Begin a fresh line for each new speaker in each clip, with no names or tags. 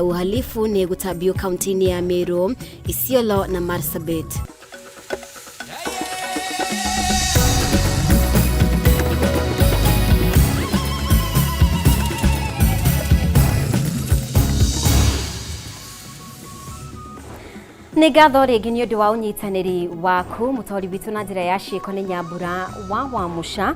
Uhalifu nĩ gũtambio kaunti-inĩ ya Meru, Isiolo na Marsabit. Nĩ ngatho rĩngĩ nĩ ũndũ wa ũnyitanĩri waku. Mũtwari witũ na njĩra ya ciĩko nĩ Nyambura wa Wamũca,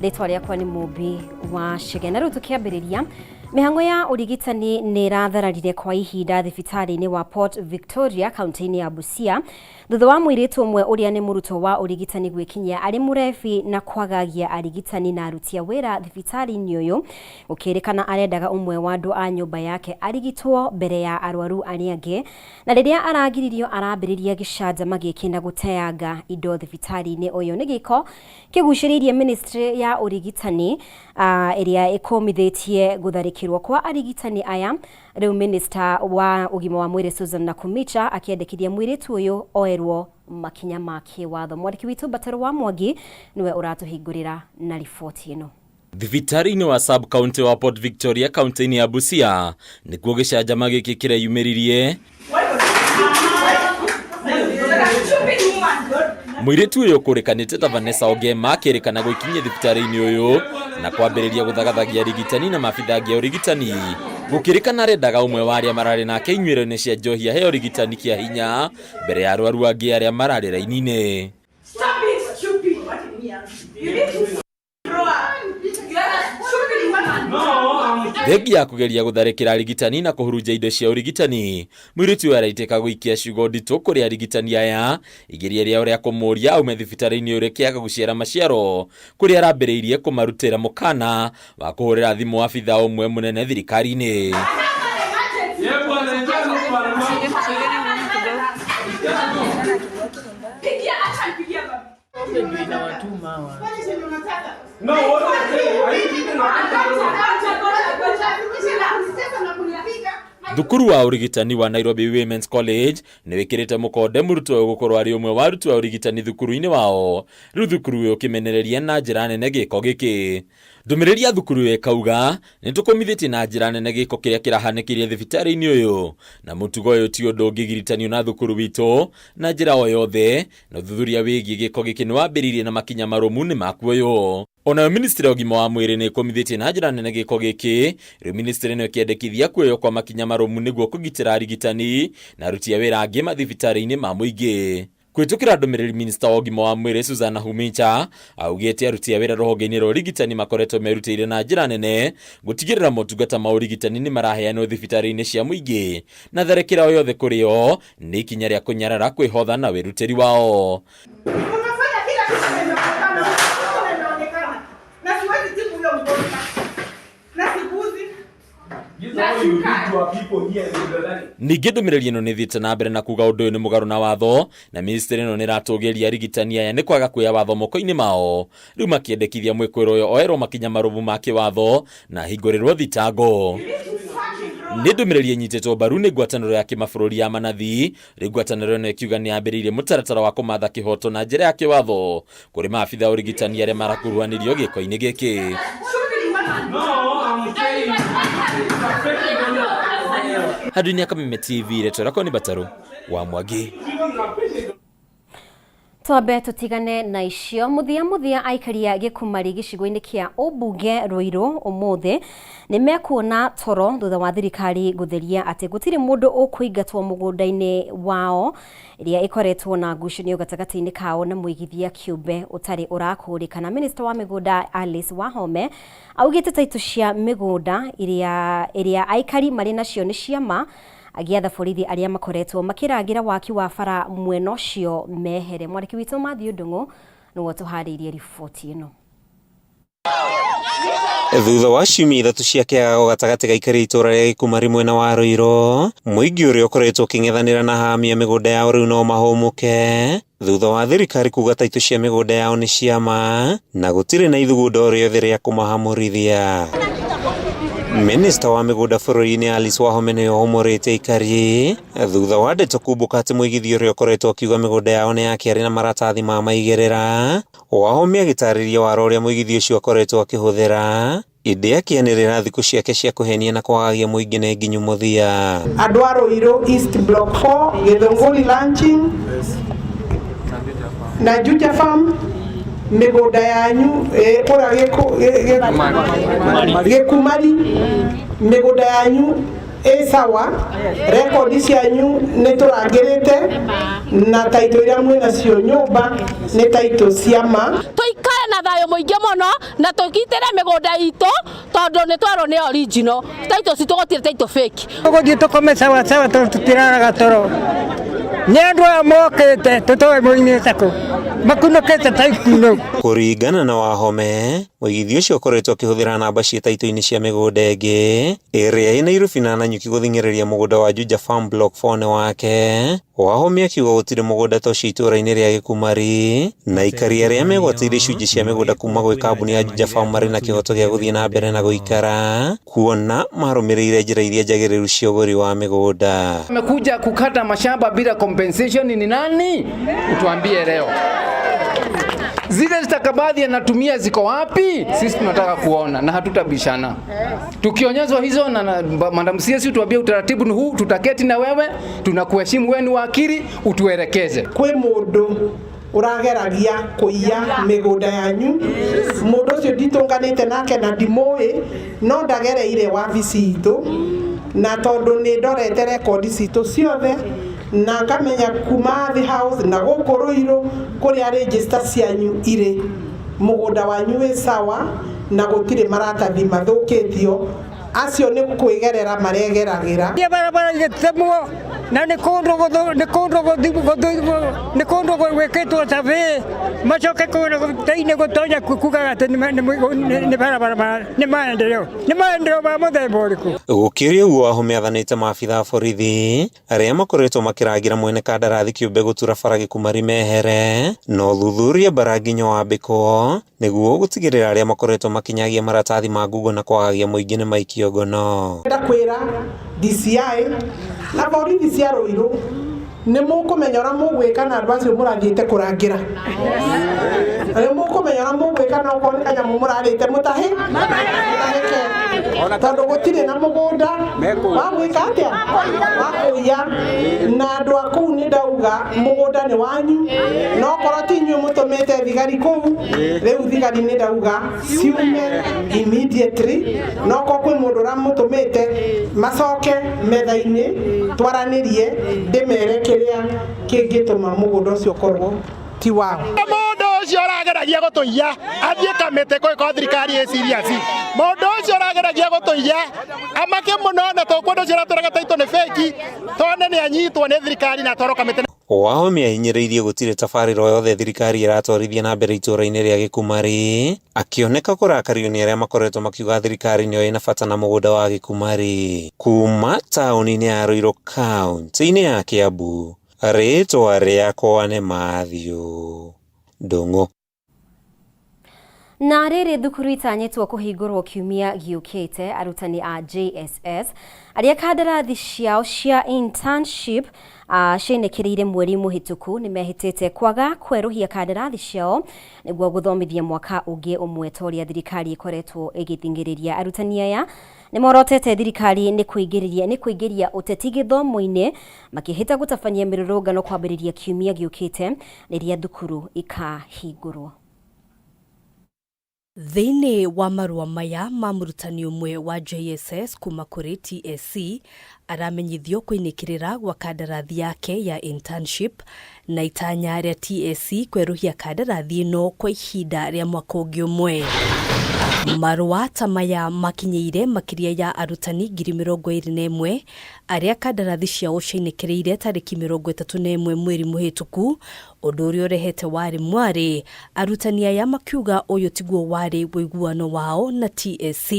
rĩtwa rĩakwa nĩ Mũmbi wa Chege. Na rĩu tũkĩambĩrĩria, mĩhang'o ya ũrigitani nĩ ĩrathararire kwa ihinda thibitarĩ-inĩ wa Port Victoria kaunti-inĩ ya Busia thutha wa mũirĩtu ũmwe ũrĩa nĩ mũrutwo wa ũrigitani gwĩkinyia arĩ mũrebi na kwagagia arigitani na aruti a wĩra thibitarĩ-inĩ ũyũ, gũkĩrĩkana arendaga ũmwe wa andũ a nyũmba yake arigitwo mbere ya arwaru arĩa angĩ. Na rĩrĩa aragiririo arambĩrĩria gĩcanjama gĩkĩ na gũteanga indo thibitarĩ-inĩ ũyũ. Nĩ gĩko kĩgucĩrĩirie ministry ya ũrigitani ĩrĩa ĩkũmithĩtie gũtharĩkĩrwo kwa arigitani aya. Rĩu minister wa ũgima wa mwĩrĩ Susan Nakhumicha akĩendekithia mũirĩtu ũyũ oerwo makinya ma kĩwatho. Mwandĩki witũ Mbataro wa Mwangi nĩwe ũratũhingũrĩra na riboti ĩno.
Thibitarĩ-inĩ wa sub county wa Port Victoria kaunti-inĩ ya Busia nĩkuo gĩcanjama gĩkĩ kĩreyumĩririe. Mũirĩtu ũyũ ũkũrĩkanĩte ta Vanessa Ogema akĩrĩkana gwĩkinyia thibitarĩ-inĩ ũyũ na kwambĩrĩria gũthagathagia arigitani na maabitha angĩ a ũrigitani. Gũkĩrĩkana arendaga ũmwe wa arĩa mararĩ nake inyuĩro-inĩ cia njohi aheo ũrigitani kĩa hinya mbere ya arwaru angĩ arĩa mararĩ raini-inĩ.
Stop being stupid. You need to
Thengia ya kũgeria gũtharĩkĩra arigitani na kũhurunja indo cia ũrigitani, mũirĩtu ũyũ araitĩka gũikia ciugo nditũ kũrĩ arigitani aya, igeria rĩao rĩa kũmũria aume thibitarĩ-inĩ ũyũ rĩkĩaga gũciara maciaro, kũrĩa arambĩrĩirie kũmarutĩra mũkana wa kũhũrĩra thimũ abithaa ũmwe mũnene thirikari-inĩ. Thukuru wa ũrigitani wa Nairobi Women's College nĩ wĩkĩrĩte mũkonde mũrutwo ũyũ gũkorwo arĩ ũmwe wa arutwo a ũrigitani thukuru-inĩ wao. Rĩu thukuru ũyũ ũkĩmenereria na njĩra nene gĩko gĩkĩ. Ndũmĩrĩri ya thukuru ĩyo ĩkauga, Nĩ tũkũmithĩtie na njĩra nene gĩko kĩrĩa kĩrahanĩkĩire thibitarĩ-inĩ ũyũ, na mũtugo ũyũ ti ũndũ ũngĩgiritanio na thukuru witũ na njĩra o yothe, na ũthuthuria wĩgiĩ gĩko gĩkĩ nĩ wambĩrĩirie na makinya marũmu nĩ makuoywo. Onayo ministry ya ũgima wa mwĩrĩ nĩ ĩkũmithĩtie na njĩra nene gĩko gĩkĩ, rĩu ministry ĩno ĩkĩendekithia kuoywo kwa makinya marũmu nĩguo kũgitĩra arigitani na aruti a wĩra angĩ mathibitarĩ-inĩ ma mũingĩ. Kũhĩtũkĩra ndũmĩrĩri minista wa ũgima wa mwĩrĩ Susan Nakhumicha augĩte aruti a wĩra rũhonge-inĩ rwa ũrigitani makoretwo merutĩire na njĩra nene gũtigĩrĩra motungata ma ũrigitani nĩ maraheanwo thibitarĩ-inĩ cia mũingĩ na tharĩkĩra o yothe kũrĩ o nĩ ikinya rĩa kũnyarara kwĩhotha na wĩrutĩri wao.
Unafanya kila kitu na inaonekana, na inaonekana. Na siwezi tibu huyo mgonjwa. Na siguzi.
Ningĩ ndũmĩrĩri ĩno nĩ ĩthiĩte na mbere na kuga ũndũ ũyũ nĩ mũgarũ na watho na ministry ĩno nĩ ĩratũgĩria arigitani aya nĩ kwaga kuoya watho moko-inĩ mao, rĩu makĩendekithia mwĩkũĩrwo ũyũ oerwo makinya marũmu ma kĩwatho na ahingũrĩrwo thitango. Nĩ ndũmĩrĩri ĩnyitĩtwo mbaru nĩ ngwatanĩro ya kĩmabũrũri ya manathi, rĩu ngwatanĩro ĩno ĩkiuga nĩ yambĩrĩirie mũtaratara wa kũmatha kĩhoto na njĩra ya kĩwatho kũrĩ maabitha a ũrigitani arĩa marakuruhanirio gĩko-inĩ gĩkĩ. Handũ-inĩ ya Kameme TV, rĩtwa rĩakwa nĩ Batarũ wa Mwangi.
Twambe tũtigane na icio. Mũthia mũthia aikari a Gĩkumari gĩcigo-inĩ kĩa ũmbunge Ruiru ũmũthĩ nĩ mekuona toro thutha wa thirikari gũtheria atĩ gũtirĩ mũndũ ũkũingatwo mũgũnda-inĩ wao ĩrĩa ĩkoretwo na ngucanio gatagatĩ-inĩ kao na mũigithia kĩũmbe ũtarĩ ũrakũrĩkana. Minista wa mĩgũnda Alice Wahome augĩte taitũ cia mĩgũnda iria ĩrĩa aikari marĩ nacio nĩ cia ma, agĩatha borithi arĩa makoretwo makĩrangĩra waki wa bara mwena ũcio mehere. Mwandĩki witũ Matthew Ndung'u nĩwe ũtũharĩirie riboti ĩno.
Thutha wa ciumia ithatũ cia kĩagago gatagatĩ ga aikari a itũra rĩa Gĩkumari mwena wa Ruiru, mũingĩ ũrĩa ũkoretwo ũkĩng'ethanĩra na ahami a mĩgũnda yao rĩu no mahũmũke thutha wa thirikari kuga taitũ cia mĩgũnda yao nĩ cia ma na gũtirĩ na ithugunda o rĩothe rĩa kũmahamũrithia. Minista wa mĩgũnda bũrũri-inĩ Alice Wahome nĩwe ũhũmũrĩte aikari thutha wa ndeto kumbũka atĩ mũigithia ũrĩa ũkoretwo akiuga mĩgũnda yao nĩ yake arĩ na maratathi ma maigĩrĩra. Wahome agĩtarĩria wara ũrĩa mũigithia ũcio akoretwo akĩhũthĩra. Ĩndĩ akĩanĩrĩra thikũ ciake cia kũhenia na kwagagia mũingĩ nĩ nginyu mũthia.
Andũ a Ruiru East Block 4 Githunguri Ranching na Juja Farm, mĩgũnda yanyu kũrĩa Gĩkumari, mĩgũnda yanyu ĩ sawa, rekondi cianyu nĩ tũrangĩrĩte na taitũ iria mwĩnacio nyũmba nĩ taitũ cia ma.
Tũikare na thayũ mũingĩ mũno na tũgitĩre mĩgũnda itũ tondũ nĩ twerwo nĩ original taitũ citũ, gũtirĩ taitũ fake.
Tũgũthiĩ tũkome sawa sawa tondũ tũtiraraga toro. Nĩ andũ aya mokĩte tũtoĩ moimĩte kũ, makunũkĩte ta ikuno.
Kũringana na Wahome, mũigithia ũcio ũkoretwo akĩhũthĩra namba ciĩ taitũ-inĩ cia mĩgũnda ĩngĩ ĩrĩa ĩ Nairobi na Nanyuki gũthing'ĩrĩria mũgũnda wa Juja Farm Block 4 nĩ wake. Wahome akiuga gũtirĩ mũgũnda ta ũcio itũũra-inĩ rĩa Gĩkumari na aikari arĩa megwatĩire icunjĩ cia mĩgũnda kuma gwĩ kambuni ya Juja Farm marĩ na kĩhoto gĩa gũthiĩ na mbere na gũikara kuona marũmĩrĩire njĩra iria njagĩrĩru cia ũgũri wa mĩgũnda.
Amekuja kukata mashamba bila compensation ni nani? Utuambie leo. Zile stakabadhi anatumia ziko wapi? Sisi tunataka kuona na hatutabishana. Tukionyeshwa hizo na Madam CS tuambie utaratibu ni huu, tutaketi na wewe, tunakuheshimu wewe ni wakili, utuelekeze.
Kwĩ mũndũ ũrageragia kũiya mĩgũnda yanyu, mũndũ ũcio nditũnganĩte nake na ndimũĩ, no ndagereire wabici itũ, na tondũ nĩ ndorete rekondi citũ ciothe na ngamenya kuma the house na gũkũ Ruiru kũrĩa register cianyu irĩ, mũgũnda wanyu wĩ sawa na gũtirĩ maratathi mathũkĩtio, acio nĩ kwĩgerera maregeragĩra.
Barabara igĩtemwo na nĩ kũndũ gwĩkĩtwo survey, macoke kũndũ gũtonya kugaga atĩ nĩ barabara nĩ maendeleo, nĩ maendeleo ma mũthemba ũrĩkũ?
Gũkĩrĩ ũguo Wahome athanĩte maabitha a borithi arĩa makoretwo makĩrangĩra mwene kandarathi kĩũmbe gũtura bara Gĩkumari mehere na ũthuthuria bara nginya wambĩkwo nĩguo gũtigĩrĩra arĩa makoretwo makĩnyagia maratathi ma ngungo na kwagagia mũingĩ nĩ maikio ngono.
Ndĩrenda kwĩra DCI na borithi cia Ruiru nĩ mũkũmenya ũrĩa mũgwĩka na andũ acio mũrathiĩte kũrangĩra, nĩ mũkũmenya ũrĩa mũgwĩka na okorwo nĩ kanyamũ mũrarĩte mũtahĩke, tondũ gũtirĩ na mũgũnda wa gwĩka atĩa, wa kũiya, na andũ a kũu nĩ ndauga mũgũnda nĩ wanyu, na okorwo ti inyuĩ mũtũmĩte thigari kũu, rĩu thigari nĩ ndauga ciume immediately, na okorwo kwĩ mũndũ ũramũtũmĩte macoke metha-inĩ twaranĩrie, ndĩmere kĩrĩa kĩngĩtũma mũgũnda ũcio ũkorwo ti wao.
Mũndũ ũcio ũrageragia gũtũiya athiĩ kamĩtĩ kũngĩkorwo thirikari ĩ serious. Mũndũ ũcio ũrageragia gũtũiya amake mũno, na tũkwenda ũcio ũratũraga taitũ nĩ fake, tone nĩ anyitwo nĩ thirikari na atwarwo kamĩtĩ.
Wahome ahinyĩrĩirie gũtirĩ tabarĩra o yothe thirikari ĩratwarithia na mbere itũũra-inĩ rĩa Gĩkumari, akĩoneka kũrakario nĩ arĩa makoretwo makiuga thirikari nĩyo ĩna bata na mũgũnda wa Gĩkumari. Kuma taũni-inĩ ya Ruiru kaũntĩ-inĩ ya Kiambu, rĩtwa rĩakwa nĩ Matthew Ndung'u.
Na rĩrĩ thukuru itanyĩtwo kũhingũrwo kiumia gĩũkĩte, arutani a JSS arĩa kandarathi ciao cia internship ciainĩkĩrĩire mweri mũhĩtũku nĩ mehĩtĩte kwaga kwerũhia kandarathi ciao nĩguo gũthomithia mwaka ũngĩ ũmwe ta ũrĩa thirikari ĩkoretwo ĩgĩthing'ĩrĩria. Arutani aya nĩ morotete thirikari nĩ kũingĩria ũteti gĩthomo-inĩ, makĩhĩta gũtabania mĩrũrũngano kwambĩrĩria kiumia gĩũkĩte rĩrĩa thukuru ikahingũrwo.
Thĩinĩ wa marũa maya ma mũrutani ũmwe wa JSS kuma kũrĩ TSC aramenyithio kũinĩkĩrĩra gwa kandarathi yake ya internship na itanya rĩa TSC kwerũhia kandarathi ĩno kwa ihinda rĩa mwaka ũngĩ ũmwe. Marũa ta maya makinyĩire makĩria ya arutani 21,000 arĩa kandarathi ciao ciainĩkĩrĩire tarĩki 31 mweri mũhĩtũku, ũndũ ũrĩa ũrehete warĩ mwarĩ, arutani aya makiuga ũyũ tiguo warĩ ũiguano wao na TSC.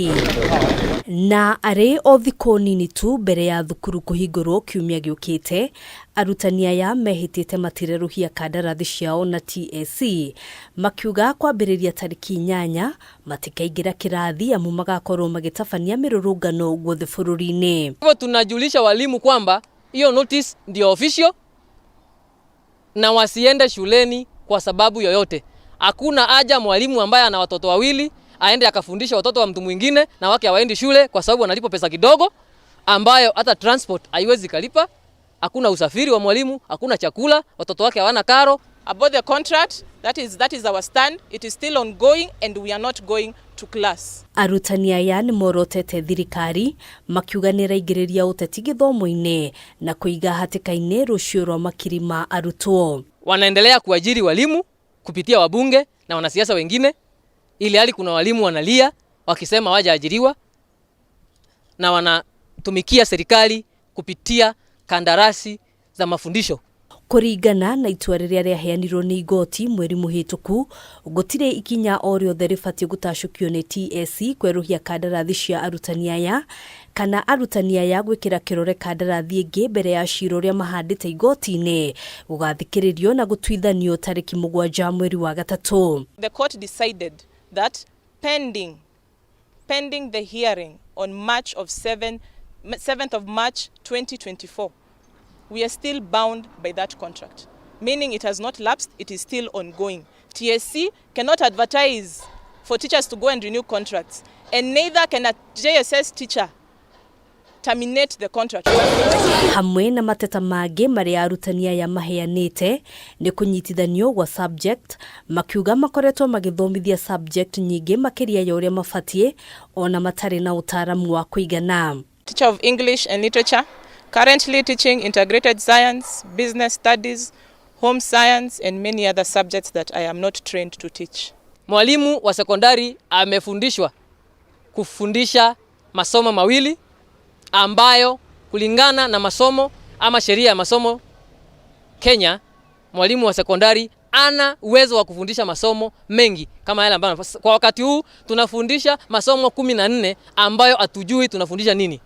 Na arĩ o thikũ nini tu mbere ya thukuru kũhingũrwo kiumia gĩũkĩte, arutani aya mehĩtĩte matirerũhia kandarathi ciao na TSC, makiuga kwambĩrĩria tarĩki 8 matikaingĩra kĩrathi amu magakorwo magĩtabania mĩrũrũngano guothe bũrũri-inĩ.
Hivyo tunajulisha walimu kwamba hiyo notice ndio official na wasiende shuleni kwa sababu yoyote. Hakuna haja mwalimu ambaye ana watoto wawili, aende akafundisha watoto wa mtu mwingine na wake hawaendi shule kwa sababu wanalipwa pesa kidogo ambayo hata transport haiwezi kalipa. Hakuna usafiri wa mwalimu, hakuna chakula, watoto wake hawana karo.
About the contract, that is our stand. It is still ongoing and we are not going to class.
Arutani aya nĩ morotete thirikari makiuga nĩ ĩraingĩrĩria ũteti gĩthomo-inĩ na kũiga hatĩka-inĩ rũciũ rwa makiri ma arutwo.
Wanaendelea kuajiri walimu kupitia wabunge na wanasiasa wengine, ili hali kuna walimu wanalia wakisema hawajaajiriwa na wanatumikia serikali kupitia kandarasi za mafundisho.
Kũringana na itua rĩrĩa rĩaheanirwo nĩ igoti mweri mũhĩtũku, gũtirĩ ikinya o rĩothe rĩbatiĩ gũtacũkio nĩ TSC kwerũhia kandarathi cia arutani aya kana arutani aya gwĩkĩra kĩrore kandarathi ĩngĩ mbere ya cira ũrĩa mahandĩte igoti-inĩ gũgathikĩrĩrio na gũtuithanio tarĩki 7 mweri wa 3.
The court decided that pending the hearing on March of 7th of March 2024, we are still bound by that contract, meaning it has not lapsed, it is still ongoing. TSC cannot advertise for teachers to go and renew contracts, and neither can a JSS teacher terminate the contract.
Hamwe na mateta mangĩ marĩa arutani aya maheanĩte nĩ kũnyitithanio gwa subject, makiuga makoretwo magĩthomithia subject nyingĩ makĩria ya ũrĩa mabatiĩ ona matarĩ na ũtaaramu wa kũigana.
Teacher of English and Literature, currently teaching integrated science, business studies, home science and many other subjects that I am not trained to teach.
Mwalimu wa sekondari amefundishwa kufundisha masomo mawili ambayo kulingana na masomo ama sheria ya masomo Kenya, mwalimu wa sekondari ana uwezo wa kufundisha masomo mengi kama yale ambayo kwa wakati huu tunafundisha masomo 14 ambayo hatujui tunafundisha nini.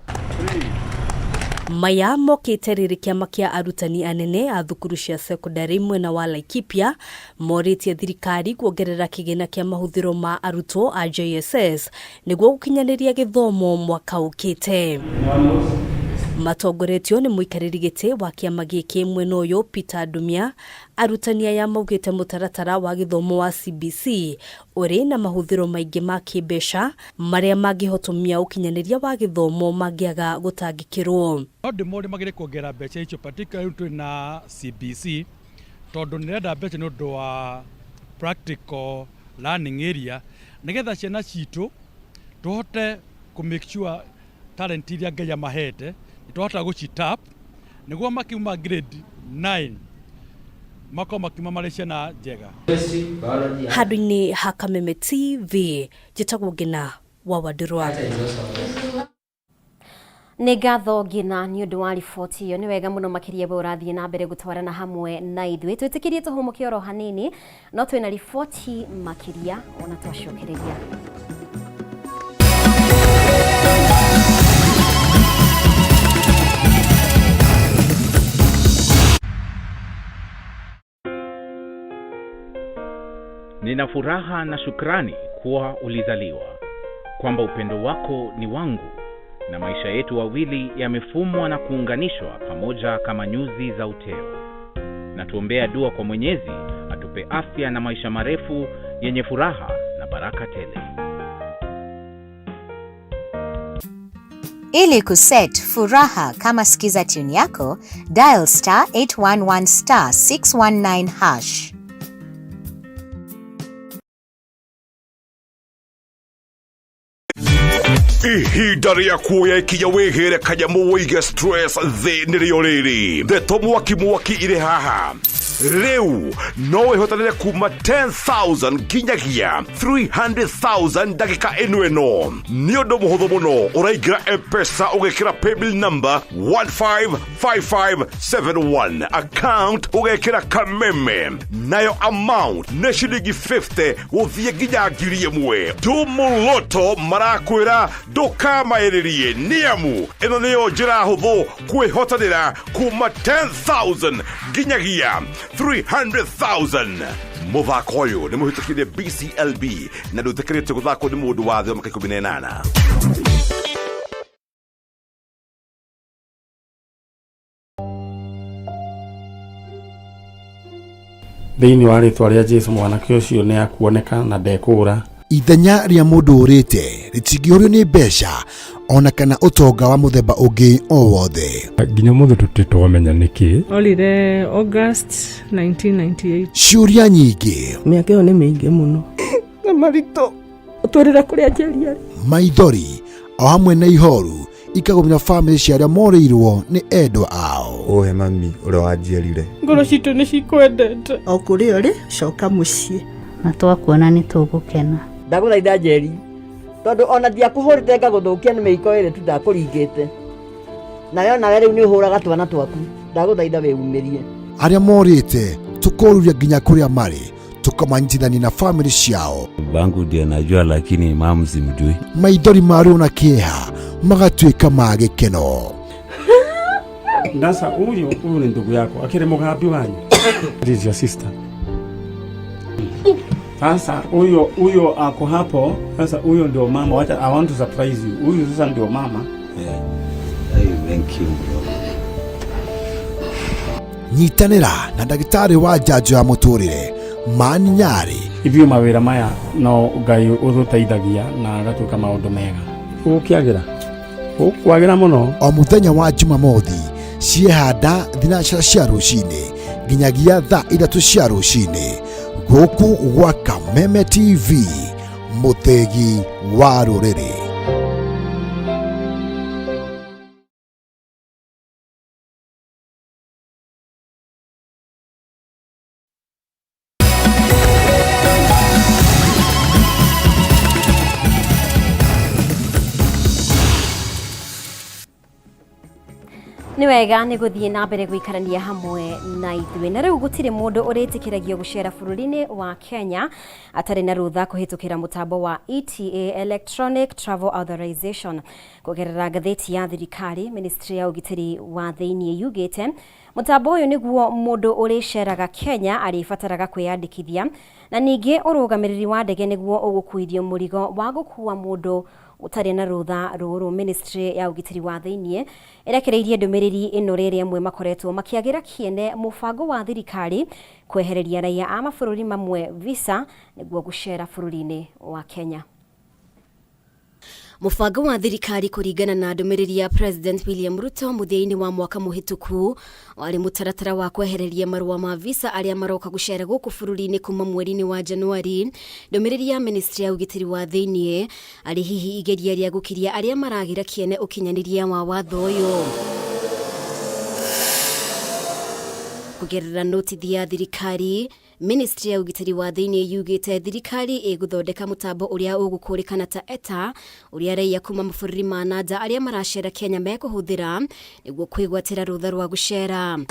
Maya mokĩte rĩrĩ kĩama kĩa arutani anene a thukuru cia sekondari mwena wa Laikipia morĩtie thirikari kuongerera kĩgĩna kĩa mahũthĩro ma arutwo a JSS nĩguo gũkinyanĩria gĩthomo mwaka ũkĩte. Matongoretio nĩ mũikarĩri gĩtĩ wa kĩama gĩkĩ mwena ũyũ Peter Ndumia, arutani aya maugĩte mũtaratara wa gĩthomo wa CBC ũrĩ na mahũthĩro maingĩ ma kĩmbeca marĩa mangĩhotomia ũkinyanĩria wa gĩthomo mangĩaga gũtangĩkĩrwo.
No ndĩmore magĩrĩire kuongerera mbeca icio particularly twĩ na CBC tondũ nĩrenda mbeca nĩ ũndũ wa practical learning area nĩgetha ciana citũ tũhote kũ make sure talent iria Ngai amahete twahota gũcitap nĩguo makiuma grade 9 makorwo makiuma marĩ ciana njega.
Handũ-inĩ ha Kameme TV njĩtagwo Ngina wa Wandirwa.
Nĩ ngatho Ngina nĩ ũndũ wa riboti ĩyo. Nĩ wega mũno makĩria we ũrathiĩ na mbere gũtwarana hamwe na ithuĩ. Twĩtĩkĩrie tũhũmũke oro hanini, no twĩna riboti makĩria ona twacokereria.
Nina furaha na shukrani kuwa ulizaliwa, kwamba upendo wako ni wangu na maisha yetu wawili yamefumwa na kuunganishwa pamoja kama nyuzi za uteo. Na tuombea dua kwa Mwenyezi atupe afya na maisha marefu yenye furaha na baraka tele.
Ili kuset furaha kama skiza tune yako, dial star 811 star 619 hash.
Ihinda rĩa kuoya ikinya wĩgĩre kanyamũ wĩige stress thĩ nĩrĩo rĩrĩ. Ndeto mwaki mwaki irĩ haha. Rĩu no wĩhotanĩre kuma 10,000 nginyagia 300,000 ndagĩka ĩno ĩno. Nĩ ũndũ mũhũthũ mũno, ũraingĩra M-Pesa ũgekĩra paybill number 155571, account ũgekĩra Kameme, nayo amount nĩ ciringi 50 gũthiĩ nginya 1,000. Tumuloto marakwĩra ndũkamaĩrĩrie nĩ amu ĩno nĩyo njĩra hũthũ kwĩhotanĩra kuma 10,000 nginyagia 300,000. Mũthako ũyũ nĩ mũhĩtũkire BCLB na ndũĩtĩkĩrĩtio gũthakwo nĩ mũndũ wa thĩ wa mĩaka 18.
Thĩinĩ wa rĩtwa rĩa Jesũ mwanake ũcio nĩ akuoneka na ndekũũra. Ithenya rĩa mũndũ ũrĩte rĩtingĩũrio nĩ mbeca ona kana ũtonga wa mũthemba ũngĩ o wothe.
Nginya ũmũthĩ tũtirĩ twamenya nĩkĩ.
Orire August 1998.
Ciũria nyingĩ,
Mĩaka ĩyo nĩ mĩingĩ mũno.
Na maritũ ũtwĩrĩre kũrĩa Njeri arĩ.
Maithori o hamwe na ihoru ikagũmĩra bamĩrĩ cia arĩa morĩirwo nĩ endwa ao.
Ũhe mami ũrĩa wanjiarire.
Ngoro citũ nĩ cikwendete.
O kũrĩa ũrĩ, coka mũciĩ.
Na twakuona nĩ tũgũkena.
Ndagũthaitha Njeri, tondũ ona ndiakũhũrĩte ngagũthũkia nĩ mĩiko ĩrĩ tu ndakũringĩte, nawe onawe rĩu nĩ ũhũraga twana twaku, ndagũthaitha wĩumĩrie.
Arĩa morĩte tũkoruria nginya kũrĩa marĩ, tũkamanyitithania na bamĩrĩ ciao.
Bangu ndio najua, lakini mamu simjui.
Maithori ma ruo na kĩeha magatuĩka ma gĩkeno.
Sasa huyu huyu ni ndugu yako, akiri mugambi wanyu. It is your sister. Sasa huyo huyo ako hapo. Sasa huyo ndio mama. Wacha, I want to surprise you. Huyu sasa ndio mama.
Yeah. Hey, thank you bro.
Nyitanĩra na ndagĩtarĩ wa njanjo ya mũtũrĩre Mani Nyarĩ.
Ithuĩ mawĩra maya no Ngai ũtũteithagia na agatuĩka maũndũ mega. Ũgũkĩagĩra, ũkwagĩra mũno.
O mũthenya wa Jumamothi ciehanda thinacara cia rũcinĩ nginyagia thaa 3 cia rũcinĩ gũkũ gwa Kameme TV, mũthĩgi wa rũrĩrĩ.
Nĩ wega nĩ gũthiĩ na mbere gũikarania hamwe na ithuĩ. Na rĩu gũtirĩ mũndũ ũrĩtĩkĩragio gũcera bũrũri-inĩ wa Kenya atarĩ na rũtha kũhĩtũkĩra mũtambo wa ETA, Electronic Travel Authorization. Kũgerera ngathĩti ya thirikari, Ministry ya ũgitĩri wa thĩinĩ yugĩte mũtambo ũyũ nĩguo mũndũ ũrĩceraga Kenya arĩbataraga kwĩyandĩkithia, na ningĩ ũrũgamĩrĩri wa ndege nĩguo ũgũkuithio mũrigo wa gũkua mũndũ ũtarĩ na rũtha rũrũ. Ministry ya ũgitĩri wa thĩinĩ ĩrekereirie ndũmĩrĩri ĩno rĩrĩa amwe makoretwo makĩagĩra kĩene mũbango wa thirikari kwehereria raia a mabũrũri mamwe visa nĩguo gũcera bũrũri-inĩ wa Kenya. Mũbango wa thirikari kũringana na ndũmĩrĩri ya President William Ruto mũthia-inĩ wa mwaka mũhĩtũku warĩ mũtaratara wa kwehereria marũa ma visa arĩa maroka gũcera gũkũ bũrũri-inĩ kuma mweri-inĩ wa Januari. Ndũmĩrĩri ya Ministry ya ũgitĩri wa thĩinĩ arĩ hihi igeria rĩa gũkiria arĩa maragĩra kĩene ũkinyanĩria wa watho ũyũ. Kũgerera notithi ya thirikari, Ministry ya ũgitĩri wa thĩinĩ yugĩte thirikari ĩgũthondeka mũtambo ũrĩa ũgũkũrĩkana ta ETA, ũrĩa raia kuma mabũrũri ma nanja arĩa maracera Kenya mekũhũthĩra nĩguo kwĩgwatĩra rũtha rwa gũcera.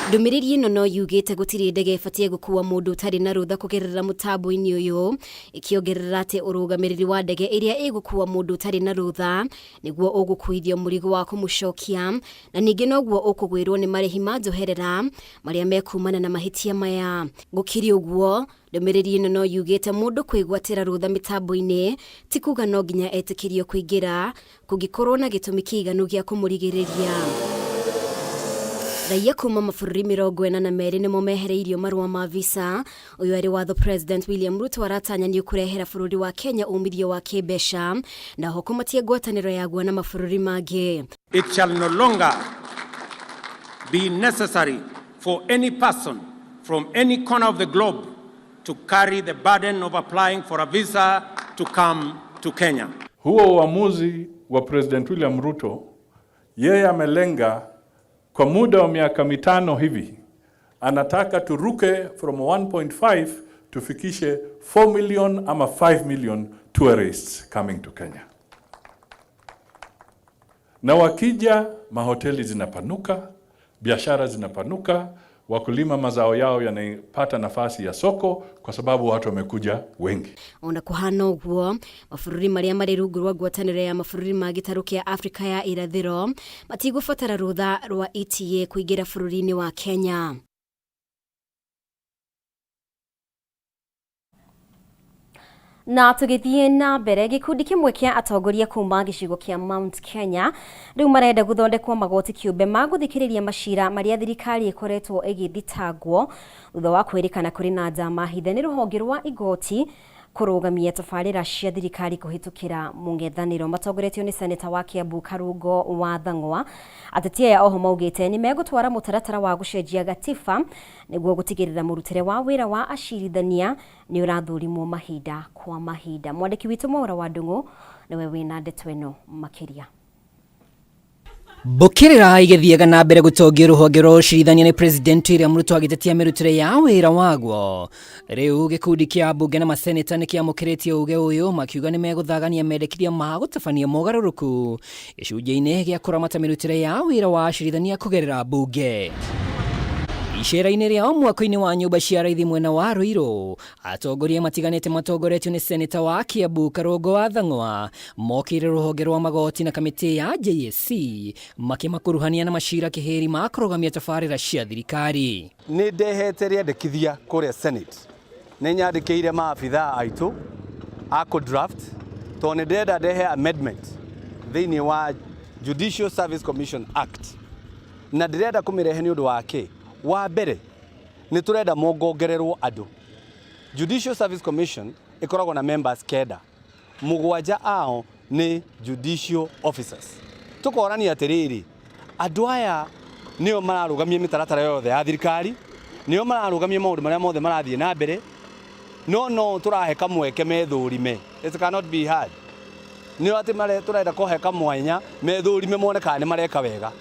Ndũmĩrĩri ĩno no yugĩte gũtirĩ ndege ĩbatiĩ gũkua mũndũ ũtarĩ na rũtha kũgerera mũtambo-inĩ ũyũ, ĩkĩongerera atĩ ũrũgamĩrĩri wa ndege ĩrĩa ĩgũkua mũndũ ũtarĩ na rũtha nĩguo ũgũkuithio mũrigo wa kũmũcokia, na ningĩ noguo ũkũgwĩrwo nĩ marĩhi ma njoherera marĩa mekumana na mahĩtia maya. Gũkĩrĩ ũguo, ndũmĩrĩri ĩno no yugĩte mũndũ kwĩgwatĩra rũtha mĩtambo-inĩ ti kuga no nginya etĩkĩrio kũingĩra kũngĩkorwo na gĩtũmi kĩiganu gĩa kũmũrigĩrĩria. Raia kuma mabũrũri 42 nĩmo mehereirio marũa ma visa. Ũyũ arĩ watho President William Ruto aratanya nĩ ũkũrehera bũrũri wa Kenya umithio wa kĩmbeca na ho kũmatia ngwatanĩro yaguo na mabũrũri mangĩ.
It shall no longer be necessary for any person from any corner of the globe to carry the burden of applying for a visa to come to Kenya.
Huo uamuzi wa President William Ruto, yeye amelenga kwa muda wa miaka 5 hivi, anataka turuke from 1.5 tufikishe 4 million ama 5 million tourists coming to Kenya. Na wakija, mahoteli zinapanuka, biashara zinapanuka, wakulima mazao yao yanapata nafasi ya soko kwa sababu watu wamekuja wengi.
Ona kuhana ũguo, mabũrũri marĩa marĩ rungu rwa ngwatanĩro ya mabũrũri ma gĩtarũ kĩa Afrika ya irathĩro matigũbatara rũtha rwa ETA kũingĩra bũrũri-inĩ wa Kenya. Na tũgĩthiĩ na mbere, gĩkundi kĩmwe kĩa atongoria kuma gĩcigo kĩa Mount Kenya rĩu marenda gũthondekwo magoti kĩũmbe ma gũthikĩrĩria macira marĩa thirikari ĩkoretwo ĩgĩthitangwo thutha wa kwĩrĩkana kũrĩ na njama hithe nĩ rũhonge rwa igoti Kũrũgamia tabarĩra cia thirikari kũhĩtũkĩra mũng'ethanĩro. Matongoretio nĩ seneta wa Kiambu Karungo wa Thang'wa, ateti aya oho maugĩte nĩ megũtwara mũtaratara wa gũcenjia gatiba nĩguo gũtigĩrĩra mũrutĩre wa wĩra wa acirithania nĩ ũrathũrimwo mahinda kwa mahinda. Mwandĩki witũ Mwaura wa Ndung'u nĩwe wĩna ndeto ĩno makĩria.
Mbũkĩrĩra igĩthiaga na mbere gũtongia rũhonge rwa ũcirithania nĩ President William Ruto agĩtetia mĩrutĩre ya wĩra waguo. Rĩu gĩkundi kĩa ambunge na maseneta nĩ kĩamũkĩrĩtie uge ũyũ, makiuga nĩ megũthagania mendekithia ma gũtabania mogarũrũku gĩcunjĩ-inĩ gĩa kũramata mĩrutĩre ya wĩra wa acirithania kũgerera mbunge. Icera-inĩ rĩao mwako-inĩ wa nyũmba cia raithi mwena wa Ruiru, atongoria matiganĩte matongoretio nĩ seneta wa Kiambu Karũngo wa Thang'wa mokĩire rũhonge rwa magoti na kamĩtĩ ya JSC makĩmakuruhania na macira kĩhĩri ma kũrũgamia tabarĩra cia thirikari.
Nĩ ndehete rĩendekithia kũrĩa Senate, nĩ nyandĩkĩire maabithaa aitũ a kũ draft tondũ nĩ ndĩrenda ndehe amendment thĩinĩ wa Judicial Service Commission Act, na ndĩrenda kũmĩrehe nĩ ũndũ wa kĩ? Wa mbere, nĩ tũrenda mongongererwo andũ. Judicial Service Commission ĩkoragwo na members 9, 7 ao nĩ judicial officers. Tũkorania atĩrĩrĩ, andũ aya nĩo mararũgamia mĩtaratara yothe ya thirikari, nĩo mararũgamia maũndũ marĩa mothe marathiĩ na mbere, no no tũrahe kamweke methũrime. It cannot be hard. Nĩo atĩ tũrenda kũhe kamwanya methũrime mone kana nĩ mareka wega,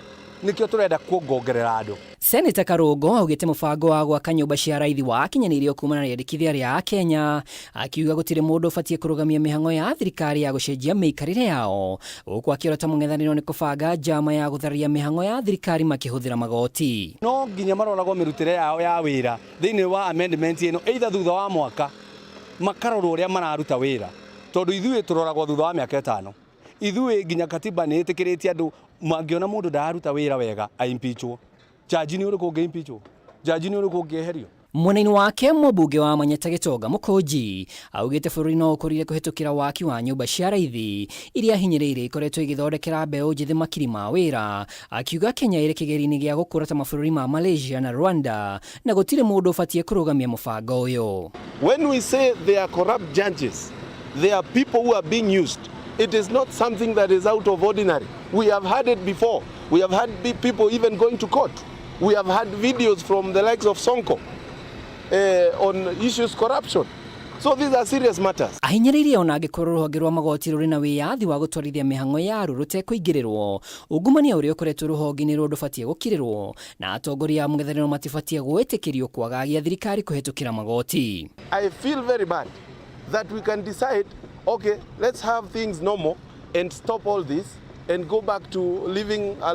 nĩkĩo tũrenda kuongongerera andũ.
Seneta Karũngo augĩte mũbango wa gwaka nyũmba cia raithi wakinyanĩirio kumana na rĩendekithia rĩa Kenya, akiuga gũtirĩ mũndũ ũbatiĩ kũrũgamia mĩhang'o ya thirikari ya gũcenjia mĩikarĩre yao, gũkũ akĩorota mũng'ethanĩro nĩ kũbanga njama ya gũtharia mĩhang'o ya thirikari makĩhũthĩra magoti.
No nginya maroragwo mĩrutĩre yao ya wĩra thĩinĩ wa amendment ĩno, either thutha wa mwaka makarorwo ũrĩa mararuta wĩra, tondũ ithuĩ tũroragwo thutha wa mĩaka 5. Ithuĩ nginya katiba nĩ ĩtĩkĩrĩtie andũ mangĩona mũndũ ndararuta wĩra wega aimpeachwo. Jaji nĩ ũrĩkũ ũngĩ-impeachwo? Jaji nĩ ũrĩkũ ũngĩeherio?
Mwena-inĩ wake mũmbunge wa Manyata Gĩtonga Mũkũnji augĩte bũrũri no ũkũrire kũhĩtũkĩra waki wa nyũmba cia raithi iria hinyĩrĩirie ikoretwo igĩthondekera mbeũ njĩthĩ makiri ma wĩra, akiuga Kenya ĩrĩ kĩgerio-inĩ gĩa gũkũra ta mabũrũri ma Malaysia na Rwanda na gũtirĩ mũndũ ũbatiĩ kũrũgamia mũbango ũyũ.
When we say they are corrupt judges, they are people who are being used. It is not something that is out of ordinary. We have had it before. We have had people even going to court. We have had videos from the likes of Sonko on issues corruption. So these are serious matters.
Ahinyĩrĩirie ona angĩkorwo rũhonge rwa magoti rũrĩ na wĩyathi wa gũtwarithia mĩhang'o yaruo rũtekũingĩrĩrwo, ungumania ũrĩa ũkoretwo rũhonge-inĩ rũu ndũbatiĩ gũkirĩrwo na atongoria a mũng'ethanĩro matibatiĩ gwĩtĩkĩrio kwagagia thirikari kũhĩtũkĩra magoti.
I feel very bad that we can decide, okay, let's have things normal and stop all this and go back to living a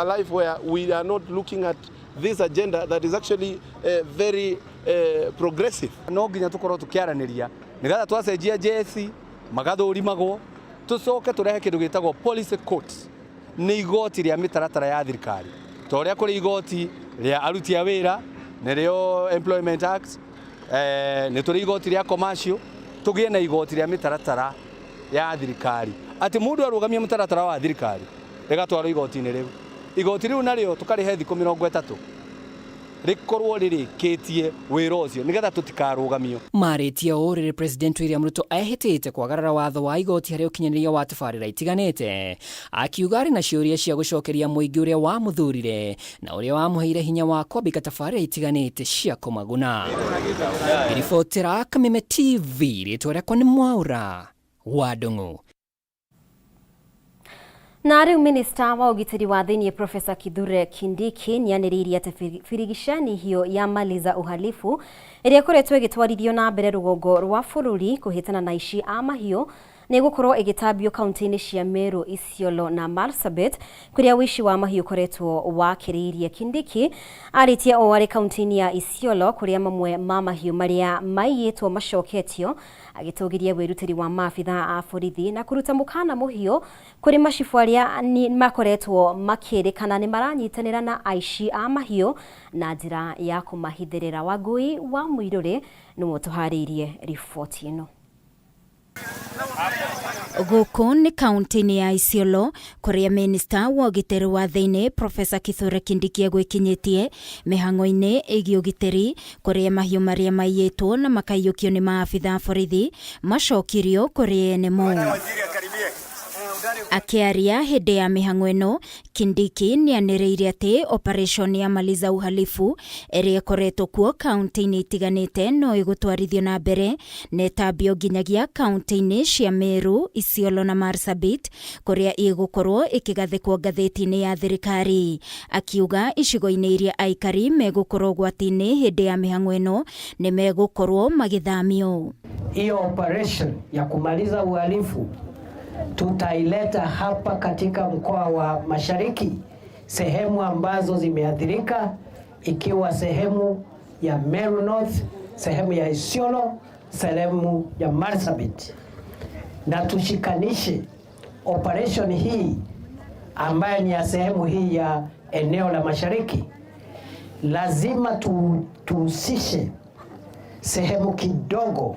life where we are not looking at this agenda that is actually very progressive.
No nginya tukorwo tukiaraniria nigetha twacenjia JSC magathũrimagwo, tucoke turehe kindu gitagwo policy court, ni igoti ria mitaratara ya thirikari ta uria kuri igoti ria aruti a wira nĩrĩo Employment Act, nĩ tũrĩ igoti rĩa commercial, tũgĩe na igoti rĩa mĩtaratara ya thirikari atĩ mũndũ arũgamia mũtaratara wa thirikari rĩgatwarwo igoti-inĩ rĩu. Igoti rĩu narĩo tũkarĩhe thikũ 30 rĩkorwo rĩrĩkĩtie wĩra ũcio nĩgetha tũtikarũgamio.
Marĩtie ũũ rĩrĩ President William Ruto ehĩtĩte kwagarara watho wa igoti harĩ ũkinyanĩria wa tabarĩra itiganĩte, akiuga arĩ na ciũria cia gũcokeria mũingĩ ũrĩa wamũthurire na ũrĩa wamũheire hinya wa kwambĩka tabarĩra itiganĩte cia kũmaguna. Ngĩribotera Kameme TV, rĩtwa rĩakwa nĩ Mwaura wa Ndung'u.
Na rĩu minista wa ũgitĩri wa thĩinĩ Profesa Kithure Kindiki nĩanĩrĩirie atĩ birigicani hiyo ya mali za uhalifu ĩrĩa ĩkoretwo ĩgĩtwarithio na mbere rũgongo rwa bũrũri kũhĩtana na aici a mahiũ nĩ ĩgũkorwo ĩgĩtambio kaunti-inĩ cia Meru, Isiolo na Marsabit kũrĩa ũici wa mahiũ ũkoretwo wakĩrĩirie. Kindiki arĩtie o arĩ kaunti-inĩ ya Isiolo kũrĩa mamwe ma mahiũ marĩa maiyĩtwo macoketio, agĩtũgĩria wĩrutĩri wa maabithaa a borithi na kũruta mũkana mũhiũ kũrĩ macibũ arĩa makoretwo makĩrĩkana nĩ maranyitanĩra na aici a mahiũ na njĩra ya kũmahithĩrĩra. Wangui wa Mũirũrĩ nĩwe ũtũharĩirie riboti ĩno.
Gũkũ nĩ kaunti-inĩ ya Isiolo kũrĩa minista wa ũgitĩri wa thĩinĩ Profesa Kithure Kindiki egwĩkinyĩtie mĩhang'o-inĩ ĩgiĩ ũgitĩri kũrĩa mahiũ marĩa maiyĩtwo na makaiyũkio nĩ maabitha a borithi macokirio kũrĩ ene mo. Akĩaria hĩndĩ ya mĩhang'o ĩno, Kindiki nĩanĩrĩire atĩ operation ya Maliza Uhalifu ĩrĩa ĩkoretwo kuo kaunti-inĩ itiganĩte no ĩgũtwarithio na mbere na ĩtambio nginyagia kaunti-inĩ cia Meru, Isiolo na Marsabit kũrĩa ĩgũkorwo ĩkĩgathĩkwo ngathĩti-inĩ ya thirikari. Akiuga icigo-inĩ iria aikari megũkorwo ũgwati-inĩ hĩndĩ ya mĩhang'o ĩno nĩ megũkorwo magĩthamio.
Hiyo operation ya kumaliza uhalifu tutaileta hapa katika mkoa wa Mashariki, sehemu ambazo zimeathirika, ikiwa sehemu ya Meru North, sehemu ya Isiolo, sehemu ya Marsabit, na tushikanishe operation hii ambayo ni ya sehemu hii ya eneo la Mashariki. Lazima tuhusishe sehemu kidogo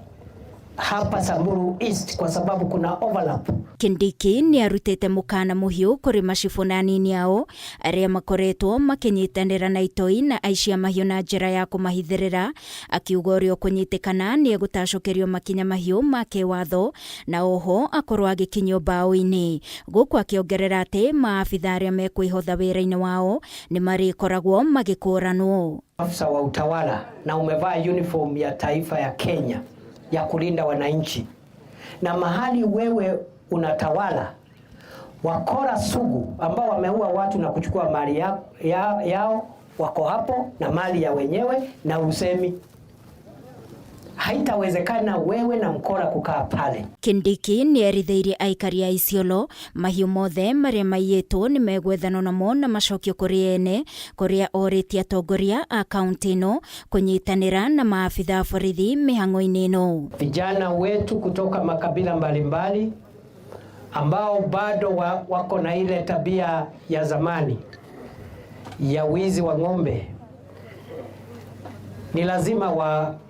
hapa Samburu East kwa sababu kuna overlap.
Kindiki nĩ arutĩte mũkana mũhiũ kũrĩ macibũ na anini ao arĩa makoretwo makĩnyitanĩra na itoi na aici a mahiũ na njĩra ya kũmahithĩrĩra, akiuga ũrĩa ũkũnyitĩkana nĩ egũtacũkĩrio makinya mahiũ ma kĩwatho na oho akorwo agĩkinyio mbaũ-inĩ, gũkũ akĩongerera atĩ maabitha arĩa mekwĩhotha wĩra-inĩ wao nĩ marĩkoragwo magĩkũranwo.
Afisa wa utawala na umevaa uniform ya taifa ya Kenya ya kulinda wananchi, na mahali wewe unatawala wakora sugu ambao wameua watu na kuchukua mali yao wako hapo na mali ya wenyewe, na usemi haitawezekana wewe na mkora kukaa pale.
Kindiki nĩ erithĩirie aikari a Isiolo mahiũ mothe marĩa maiyĩtwo nĩ megwethanwo namo na macokio kũrĩ ene, kũrĩa orĩtie atongoria a kaunti ĩno kũnyitanĩra na maabitha a borithi mĩhang'o-inĩ ĩno.
Vijana wetu kutoka makabila mbalimbali ambao bado wako na ile tabia ya zamani ya wizi wa ng'ombe, ni lazima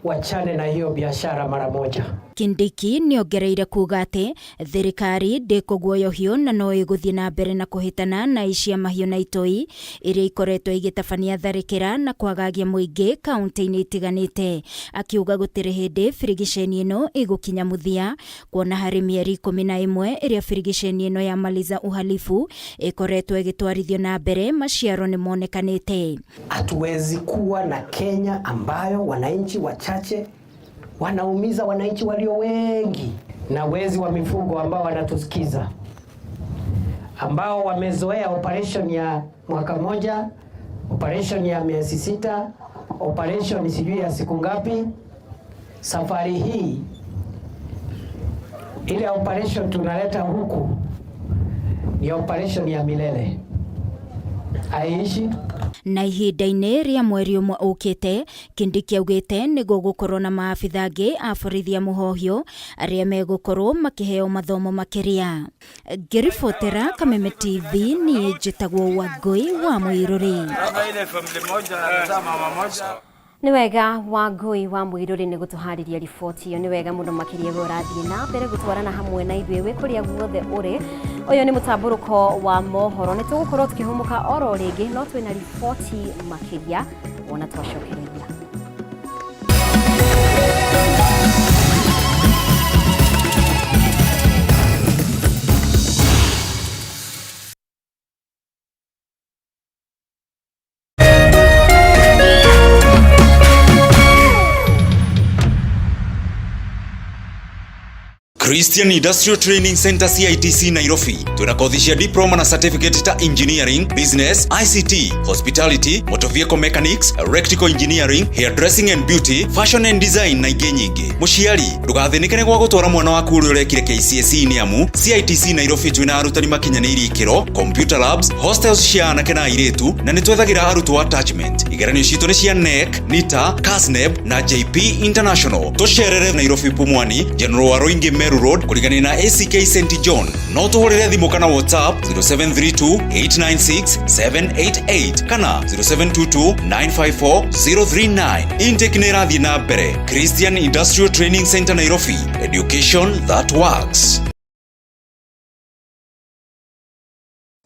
wachane na hiyo biashara mara moja.
Kindiki nĩongereire kuga atĩ thirikari ndĩkũguoyohio na no ĩgũthiĩ na mbere na kũhĩtana na aici a mahiũ na itoi iria ikoretwo igĩtabania tharĩkĩra na kwagagia mũingĩ kaunti-inĩ itiganĩte, akiuga gũtirĩ hĩndĩ birigiceni ĩno ĩgũkinya mũthia, kuona harĩ mĩeri 11 ĩrĩa birigiceni ĩno ya Maliza Uhalifu ĩkoretwo ĩgĩtwarithio na mbere maciaro nĩ monekanĩte.
Hatuwezi kuwa na Kenya ambayo wananchi wachache wanaumiza wananchi walio wengi, na wezi wa mifugo ambao wanatusikiza, ambao wamezoea operation ya mwaka moja, operation ya miezi 6, operation sijui ya siku ngapi. Safari hii ile operation tunaleta huku ni operation ya milele, aishi.
Na ihinda-inĩ rĩa mweri ũmwe ũkĩte, Kindiki augĩte nĩ gũgũkorwo na maabitha angĩ a borithi a mũhohio arĩa megũkorwo makĩheo mathomo makĩria. Ngĩribotera Kameme TV, niĩ njĩtagwo Wangũi wa Mũirũrĩ.
Nĩ wega Wangũi wa Mũirũrĩ nĩ gũtũharĩria riboti ĩyo, nĩ wega mũno makĩria we ũrathiĩ na mbere gũtwarana hamwe na ithuĩ wĩ kũrĩa guothe ũrĩ. Ũyũ nĩ mũtambũrũko wa mohoro, nĩ tũgũkorwo tũkĩhũmũka oro rĩngĩ, no twĩna riboti makĩria wona twacokereria.
Christian Industrial Training Center CITC Nairobi twina kothi cia diploma na certificate ta engineering, business, ICT, hospitality, motor vehicle mechanics, electrical engineering, hairdressing and beauty, fashion and design na ingĩ nyingĩ. Mũciari ndũgathĩnĩke nĩ gwa gũtwara mwana waku ũrĩa ũrekire KCSE nĩ amu CITC Nairobi twina arutani makinyanĩirie ikĩro, computer labs, hostels cia anake na airĩtu, na nĩ twethagĩra arutwo attachment. Igeranio citũ nĩ cia KNEC, NITA, KASNEB na JP International. Tũcerere Nairobi Pumwani, General Waruingi Meru Road kũrigania na ACK St John. No tũhũrĩre thimũ kana WhatsApp 0732 896 788 kana 0722 954 039. Intake nĩ ĩrathiĩ na mbere. Christian Industrial Training Center Nairobi. Education that works.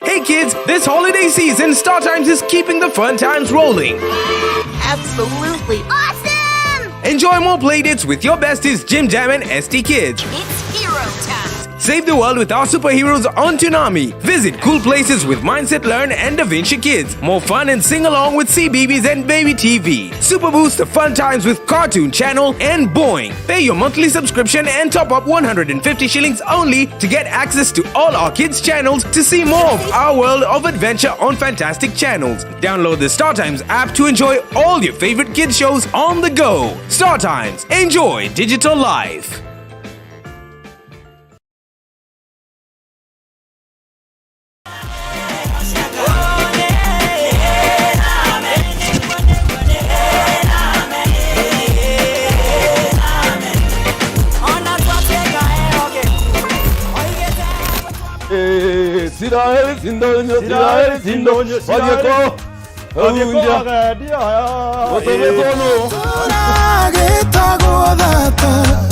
Hey kids, this holiday season, Star Times is keeping the fun times rolling.
Absolutely awesome!
Enjoy more playdates with your besties Jim Jam and ST Kids.
It's hero time!
Save the world with our superheroes on Toonami. Visit cool places with Mindset Learn and Da Vinci Kids. More fun and sing along with CBeebies and Baby TV. Super boost the fun times with Cartoon Channel and Boing. Pay your monthly subscription and top up 150 shillings only to get access to all our kids' channels to see more of our world of adventure on fantastic channels. Download the Star Times app to enjoy all your favorite kids shows on the go. Star Times, enjoy digital life.
Isiraeli sindonyo, Isiraeli sindonyo, Wadieko, Hunja, Otometono.
Tũragĩtagwo thata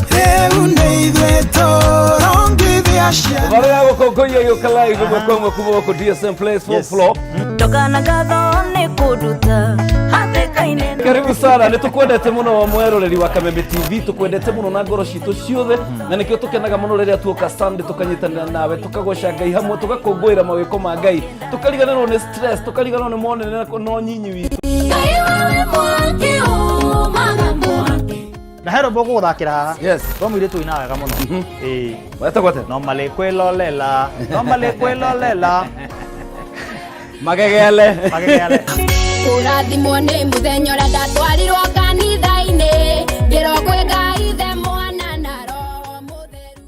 rĩu nĩ ithuĩ tũrongithia ciana.
Barĩa gũkũngũiya gĩũka live ĩmwe kwa ĩmwe kuma gũkũ DSM Place full floor.
Ndogana ngatho nĩ kũnduta hatĩka-inĩ.
Karibu sana, nĩ tũkwendete mũno mweroreri wa Kameme TV, tũkwendete mũno na ngoro citũ ciothe, na nĩkĩo tũkenaga mũno rĩrĩa tuoka Sunday tũkanyitanĩra nawe, tũkagoca Ngai hamwe, tũgakũngũĩra mawĩko ma Ngai, tũkariganĩrwo nĩ stress, tũkariganĩrwo nĩ monene na ũnyinyi witũ.
Na he rwĩmbo ngũgũthakĩra haha.
Yes.
Rwa mũirĩtu ũinaga wega mũno. Ĩĩ.
Wetagwo atĩa?
Nomale kwĩlolela, nomale kwĩlolela.
Magegele.
Magegele.
Kũrathimwo nĩ mũthenya ũrĩa ndatwarirwo kanitha-inĩ ngĩrwo kwĩ Ngai Ithe Mwana na Roho Mũtheru.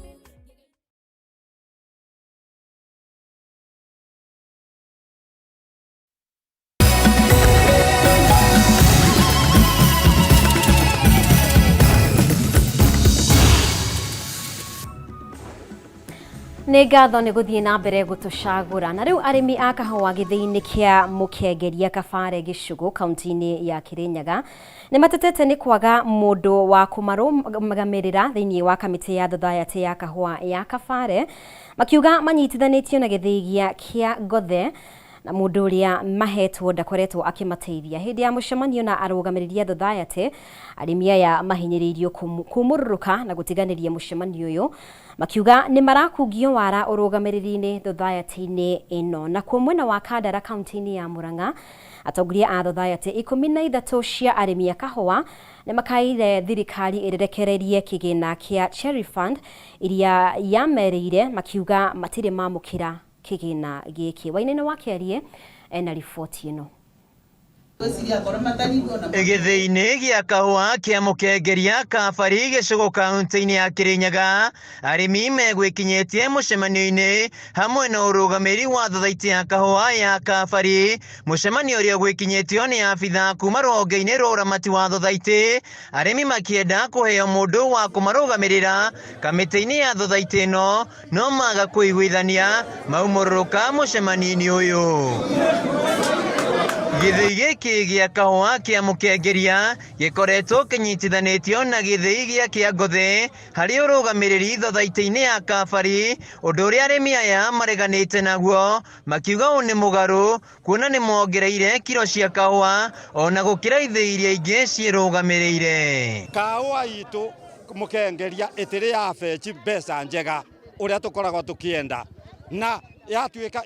Nĩ ngatho nĩ gũthiĩ na mbere gũtũcagũra. Na rĩu arĩmi a kahũa gĩthĩi-inĩ kĩa Mũkengeria Kabare Gĩcũgũ kaunti-inĩ ya Kĩrĩnyaga nĩ matetete nĩ kwaga mũndũ wa kũmarũgamĩrĩra thĩinĩ wa kamĩtĩ ya thothaitĩ ya kahũa ya Kabare, makiuga manyitithanĩtio na gĩthĩi gĩa kĩa Ngothe na mũndũ ũrĩa mahetwo ndakoretwo akĩmateithia. Hĩndĩ ya mũcemanio na arũgamĩrĩri a thothaitĩ, arĩmi aya mahinyĩrĩirio kumũrũrũka na gũtiganĩria mũcemanio ũyũ, makiuga nĩ marakungio wara ũrũgamĩrĩri-inĩ thothaitĩ-inĩ ĩno. Nakuo mwena wa Kandara kaunti-inĩ ya Murang'a, atongoria a thothaitĩ 13 cia arĩmi a kahũa nĩ makaire thirikari ĩrekererie kĩgĩna kĩa Cherry Fund iria yamerĩire, makiuga matirĩ mamũkĩra kĩgĩna gĩkĩ. Wainaina wa Kĩarie ena riboti ĩno.
Gĩthĩi-inĩ gĩa kahũa kĩa Mũkengeria Kabari Gĩcũgũ kaunti-inĩ ya Kĩrĩnyaga, arĩmi megwĩkinyĩtie mũcemanio-inĩ hamwe na ũrũgamĩrĩri wa thothaitĩ ya kahũa ya Kabari, mũcemanio ũrĩa ũgwĩkinyĩtio nĩ abithaa kuma rũhonge-inĩ rwa ũramati wa thothaitĩ, arĩmi makĩenda kũheo mũndũ wa kũmarũgamĩrĩra kamĩtĩ-inĩ ya thothaitĩ ĩno, no maga kũiguithania maumũrũrũka mũcemanio-inĩ ũyũ. Gĩthĩi gĩkĩ gĩa kahũa kĩa Mũkengeria gĩkoretwo kĩnyitithanĩtio na gĩthĩi gĩa Kĩangothe harĩ ũrũgamĩrĩri thothaitĩ-inĩ ya Kabari, ũndũ ũrĩa arĩmi aya mareganĩte naguo makiuga ũũ nĩ mũgarũ kuona nĩ mongereire kiro cia kahũa ona gũkĩra ithĩi iria ingĩ ciĩrũgamĩrĩire.
Kahũa itũ Mũkengeria ĩtĩrĩ ya benji mbeca njega ũrĩa tũkoragwo tũkĩenda, na yatuĩka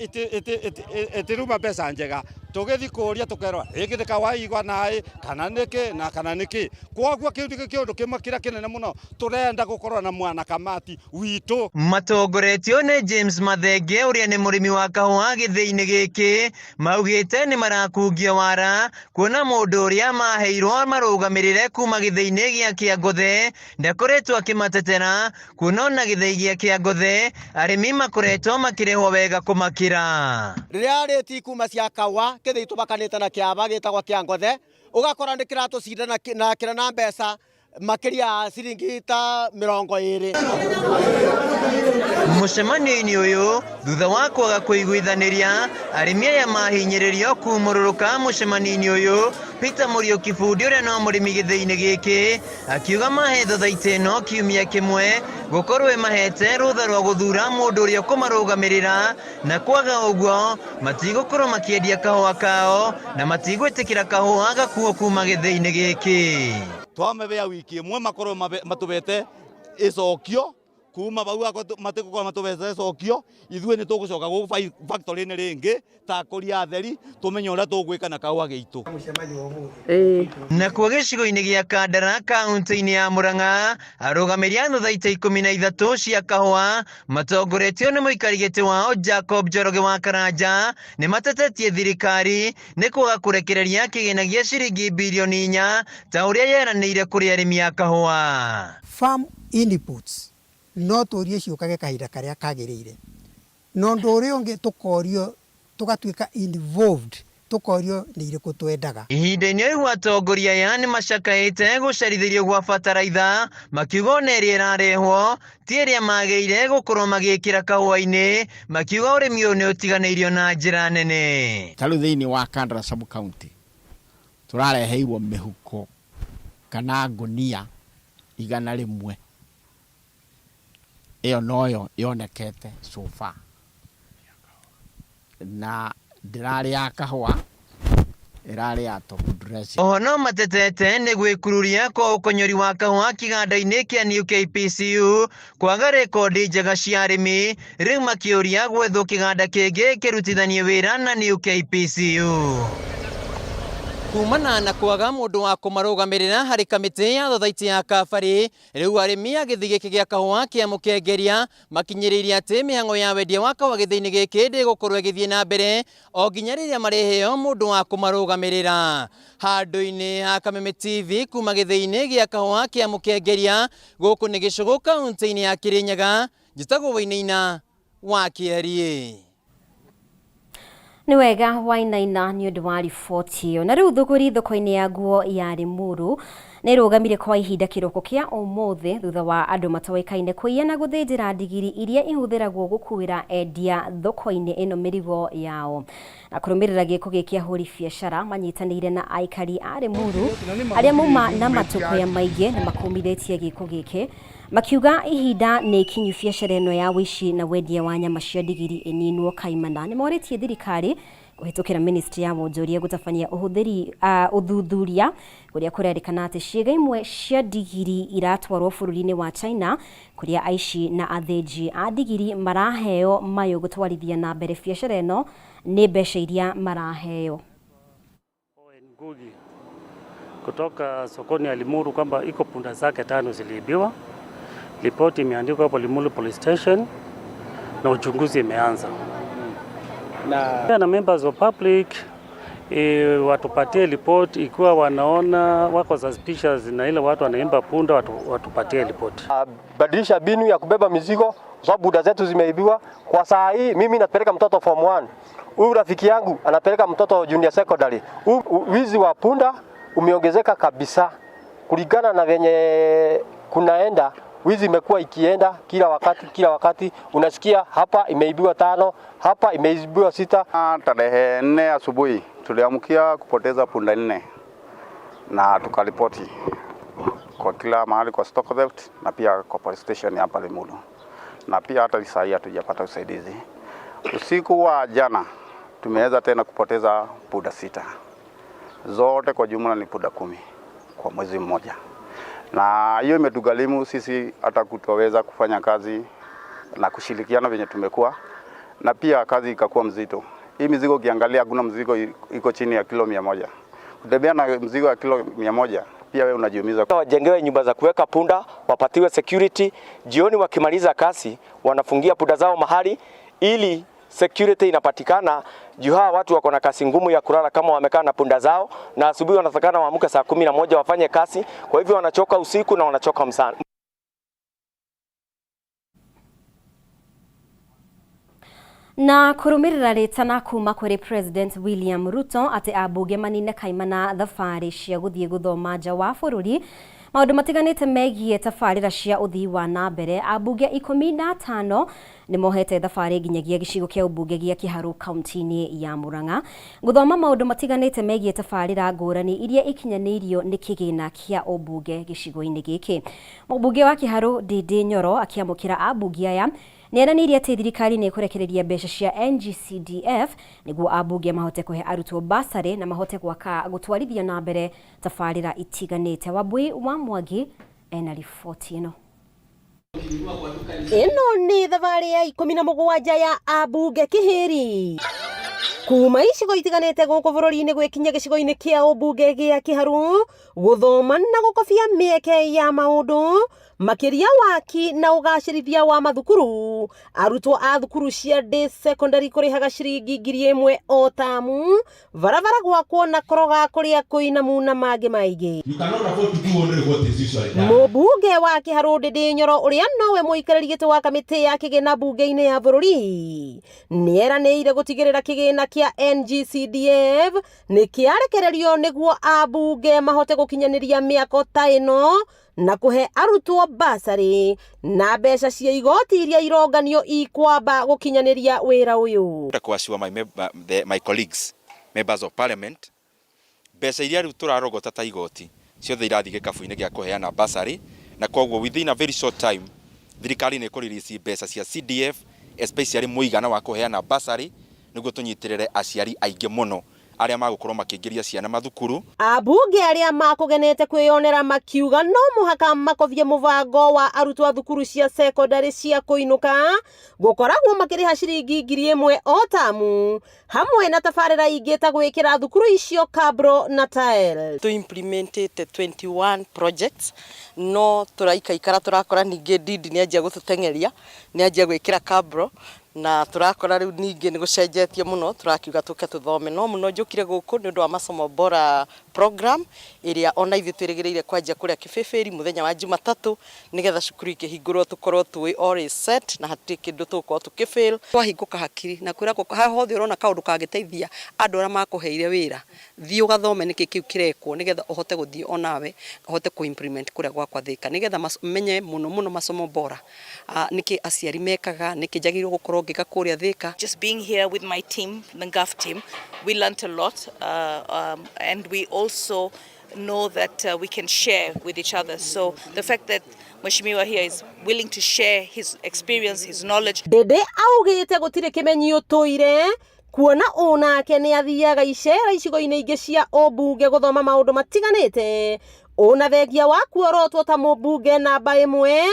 ĩtĩruma mbeca njega tũgĩthiĩ kũũria tũkerwo ĩngĩ nĩ kawaigwa naĩ kana nĩkĩ na kana nĩkĩ. Kwoguo kĩu nĩ kĩũndũ kĩmwe kĩrĩa kĩnene mũno tũrenda gũkorwo na mwana kamati witũ.
Matongoretio nĩ James Mathenge ũrĩa nĩ mũrĩmi wa kahũa gĩthĩi-inĩ gĩkĩ, maugĩte nĩ marakungio wara kuona mũndũ ũrĩa maheirwo marũgamĩrĩre kuma gĩthĩi-inĩ gĩa Kĩangothe ndakoretwo akĩmatetera, kuona ona gĩthĩi gĩa Kĩangothe arĩmi makoretwo makĩrĩhwo wega kũmakĩra.
Rĩrĩa rĩti kuma cia kahũa kĩthĩi tũbakanĩte na kĩaba gĩtagwo Kĩangothe, ũgakora nĩ kĩratũcinda na kĩra na mbeca Makĩria ya ciringi ta 20.
Mũcemanio-inĩ ũyũ thutha wa kwaga kũiguithanĩria arĩmi aya mahinyĩrĩrio kumũrũrũka mũcemanio-inĩ ũyũ Peter Mũriũki Bundi ũrĩa no mũrĩmi gĩthĩi-inĩ gĩkĩ akiuga mahe thothaitĩ ĩno kiumia kĩmwe gũkorwo ĩmahete rũtha rwa gũthura mũndũ ũrĩa ũkũmarũgamĩrĩra na kwaga ũguo matigũkorwo makĩendia kahũa kao na matigwĩtĩkĩra kahũa gakuo kuma gĩthĩi-inĩ gĩkĩ.
Twamebea wiki imwe makorwo matubete icokio kuma bau akwa matigukorwo matubete icokio ithuĩ nĩ tũgũcoka gũkũ factory-inĩ rĩngĩ ta akũria atheri tũmenye ũrĩa tũgwĩka na kahũa gitũ.
Nakuo gĩcigo-inĩ gĩa Kandara kaunti-inĩ ya Murang'a arũgamĩri a thothaitĩ 13 cia kahũa matongoretio nĩ mũikari gĩtĩ wao Jacob Njoroge wa Karanja nĩ matetetie thirikari nĩ kwaga kũrekereria kĩgĩna gĩa ciringi birioni 4 ta ũrĩa yeranĩire kũrĩ arĩmi a kahũa.
Farm inputs no tũrie ciũkage kahinda karĩa kagĩrĩire, na ũndũ ũrĩa ũngĩ tũkorio tũgatuĩka involved tũkorio nĩ irĩkũ twendaga.
Ihinda-inĩ o rĩu atongoria aya nĩ macakaĩte gũcerithĩrio gwa bataraitha makiuga ona ĩrĩa ĩrarehwo ti ĩrĩa magĩrĩire gũkorwo magĩkĩra kahũa-inĩ makiuga ũrĩmi ũyũ nĩ ũtiganĩirio na njĩra nene.
Ta rĩu thĩinĩ wa Kandara sub county tũrareheirwo mĩhuko kana ngũnia 100, ĩyo noyo yonekete so far, na ndĩrarĩ ya kahũa, ĩrarĩ ya top dressing.
Oho no matetete nĩ gwĩkururia kwa ũkonyori wa kahũa kĩganda-inĩ kĩa New KPCU kwaga rekondi njega cia arĩmi, rĩu makĩũria gwethwo kĩganda kĩngĩ kĩrutithanie wĩra na New KPCU. Kumana na kwaga mũndũ wa kũmarũgamĩrĩra harĩ kamĩtĩ ya thothaitĩ ya Kabari, rĩu arĩmi a gĩthii gĩkĩ gĩa kahũa kĩa Mũkengeria makinyĩrĩirie atĩ mĩhang'o ya wendia wa kahũa gĩthii-inĩ gĩkĩ ndĩgũkorwo ĩgĩthiĩ na mbere o nginya rĩrĩa marĩheo mũndũ wa kũmarũgamĩrĩra. Handũ-inĩ ha Kameme TV kuma gĩthii-inĩ gĩa kahũa kĩa Mũkengeria gũkũ nĩ Gĩcũgũ kaunti-inĩ ya Kĩrĩnyaga, njĩtagwo Wainaina wa Kĩariĩ.
Nĩ wega Wainaina nĩ ũndũ wa riboti ĩyo. Na rĩu thũgũri thoko-inĩ ya nguo ya Limuru nĩ ĩrũgamire kwa ihinda kĩroko kĩa ũmũthĩ thutha wa andũ matoĩkaine kũiya na gũthĩnjĩra ndigiri iria ihũthĩragwo gũkuĩra endia thoko-inĩ ĩno mĩrigo yao. Na kũrũmĩrĩra gĩko gĩkĩ ahũri biacara manyitanĩire na aikari a Limuru arĩa mauma na matũkũya maingĩ nĩ makũmithĩtie gĩko gĩkĩ makiuga ihinda nĩ ikinyu biacara ĩno ya ũici na wendia wa nyama cia ndigiri ĩninwo kaimana. Nĩ morĩtie thirikari kũhĩtũkĩra ministry ya wonjoria gũtabania ũhũthĩri ũthuthuria kũrĩa kũrerĩkana atĩ ciĩga imwe cia ndigiri iratwarwo bũrũri-inĩ wa China kũrĩa aici na athĩnji a ndigiri maraheo mayũ gũtwarithia na mbere biacara ĩno nĩ mbeca iria maraheo.
Ngugi kutoka sokoni ya Limuru kwamba iko punda zake 5 ziliibiwa. Ripoti imeandikwa hapo Limuru Police Station na uchunguzi imeanza. Na members of public watupatie report ikiwa wanaona wako suspicious na ile watu wanaimba punda, watupatie report.
Badilisha binu ya kubeba mizigo kwa sababu buda zetu zimeibiwa. Kwa saa hii mimi napeleka mtoto form 1. Huyu rafiki yangu anapeleka mtoto junior secondary. Wizi wa punda umeongezeka kabisa. Kulingana na venye kunaenda, wizi imekuwa ikienda kila wakati, kila wakati. Unasikia hapa imeibiwa 5, hapa imeibiwa 6.
Tarehe 4 asubuhi tuliamkia kupoteza punda 4 na tukaripoti kwa kila mahali kwa stock theft na pia kwa police station hapa Limuru. Na pia hata saa hii hatujapata usaidizi. Usiku wa jana tumeweza tena kupoteza punda 6. Zote kwa jumla ni punda 10 kwa mwezi mmoja. Na hiyo imetugharimu sisi hata kutoweza kufanya kazi na kushirikiana venye tumekuwa, na pia kazi ikakuwa mzito. Hii mizigo ukiangalia hakuna mzigo iko chini ya kilo 100. Kutembea na mzigo ya kilo 100 pia wewe unajiumiza.
Wajengewe nyumba za kuweka punda, wapatiwe security. Jioni wakimaliza kazi wanafungia punda zao mahali ili security inapatikana. Juu hawa watu wako na kazi ngumu ya kulala kama wamekaa na punda zao, na asubuhi wanatakana waamke saa 11 wafanye kazi. Kwa hivyo wanachoka usiku na wanachoka mchana.
Na kurumirira ritana kuma kuri President William Ruto ati ambunge manine kaimana thabarĩ cia gũthiĩ gũthoma nja wa bũrũri Maũndũ matiganĩte megiĩ tabarĩra cia ũthii wa na mbere. Ambunge 15 nĩ mohete thabarĩ nginyagia gĩcigo kĩa ũmbunge gĩa Kĩharũ kaunti-inĩ ya Murang'a gũthoma maũndũ matiganĩte megiĩ tabarĩra ngũrani iria ikinyanĩirio nĩ kĩgĩna kĩa ũmbunge gĩcigo-inĩ gĩkĩ. Mũmbunge wa Kĩharũ Ndindi Nyoro akĩamũkĩra ambunge aya nĩeranĩire atĩ thirikari nĩ ĩkũrekereria mbeca cia NGCDF nĩguo ambunge mahote kũhe arutwo basarĩ na mahote gwaka gũtwarithia na mbere tabarĩra itiganĩte. Wambui wa Mwangi ena riboti ĩno.
Ĩno nĩ thabarĩ ya 17 ya ambunge kĩhĩri kuma icigo itiganĩte gũkũ bũrũri-inĩ gwĩkinya gĩcigo-inĩ kĩa ũmbunge gĩa Kĩharũ gũthoma na gũkobia mĩeke ya maũndũ makĩria waki na ũgacĩrithia wa mathukuru. Arutwo a thukuru cia day secondary kũrĩhaga ciringi 1000 o tamu, barabara gwakwo na koroga kũrĩa kũinamu na mangĩ maingĩ. Mũmbunge wa Kĩharũ Ndindi Nyoro ũrĩa nowe mũikarĩri gĩtĩ wa kamĩtĩ ya kĩgĩna mbunge-inĩ ya bũrũri nĩeranĩire gũtigĩrĩra kĩgĩna kĩa NGCDF nĩ kĩarekererio nĩguo ambunge mahote gũkinyanĩria mĩako ta ĩno na kũhe arutwo basarĩ na mbeca cia igoti iria ironganio ikwamba gũkinyanĩria wĩra ũyũ.
Kũ assure my colleagues, members of parliament, mbeca iria rĩu tũrarogota ta igoti ciothe irathiĩ gĩkabu-inĩ gĩa kũheana basarĩ, na koguo within a very short time thirikari nĩ ĩkũ release mbeca cia CDF, especially mũigana wa kũheana basarĩ nĩguo tũnyitĩrĩre aciari aingĩ mũno arĩa magũkorwo makĩingĩria ciana mathukuru.
Ambunge arĩa makũgenete kwĩyonera makiuga no mũhaka makobie mũbango wa arutwo a thukuru cia secondary cia kũinũka gũkoragwo makĩrĩha ciringi 1000 o tamu hamwe na tabarĩra ingĩ ta gwĩkĩra thukuru icio kabro na tile.
Tu implemented 21 projects no tũraikaikara tũrakora ningĩ Ndindi nĩanjia gũtũteng'eria, nĩanjia gwĩkĩra kabro na turakora riu ningĩ nĩ gũcenjetie mũno, tũrakiuga tũke tũthome no mũno njũkire gũkũ nĩ ũndũ wa masomo bora program ĩrĩa ona ithuĩ twĩrĩgĩrĩire kwanjia kũrĩa Kĩbĩbĩri mũthenya wa Jumatatũ nĩgetha cukuru ikĩhingũrwo tũkorwo twĩ all is set na hatirĩ kĩndũ tũgũkorwo tũkĩ fail.
Twahingũka hakiri na kwĩragwo haha hothe ũrona kaũndũ kangĩteithia andũ arĩa makũheire wĩra, thiĩ ũgathome nĩkĩ kĩu kĩrekwo nĩgetha ũhote gũthiĩ onawe ũhote kũ implement kũrĩa gwakwa Thĩka nĩgetha menye mũno mũno masomo bora, nĩkĩ aciari mekaga, nĩkĩ njagĩrĩirwo gũkorwo ngĩka kũrĩa Thĩka.
Just being here with my team, the GAF team, we learnt a lot and we also know that we can share with each other. So the fact that Mheshimiwa here is willing to share his experience, his knowledge.
Ndindi augĩte gũtirĩ kĩmenyi ũtũire kuona onake nĩ athiaga icera icigo-inĩ ingĩ cia ũmbunge gũthoma maũndũ matiganĩte ona thengia wa kuorotwo ta mũmbunge namba 1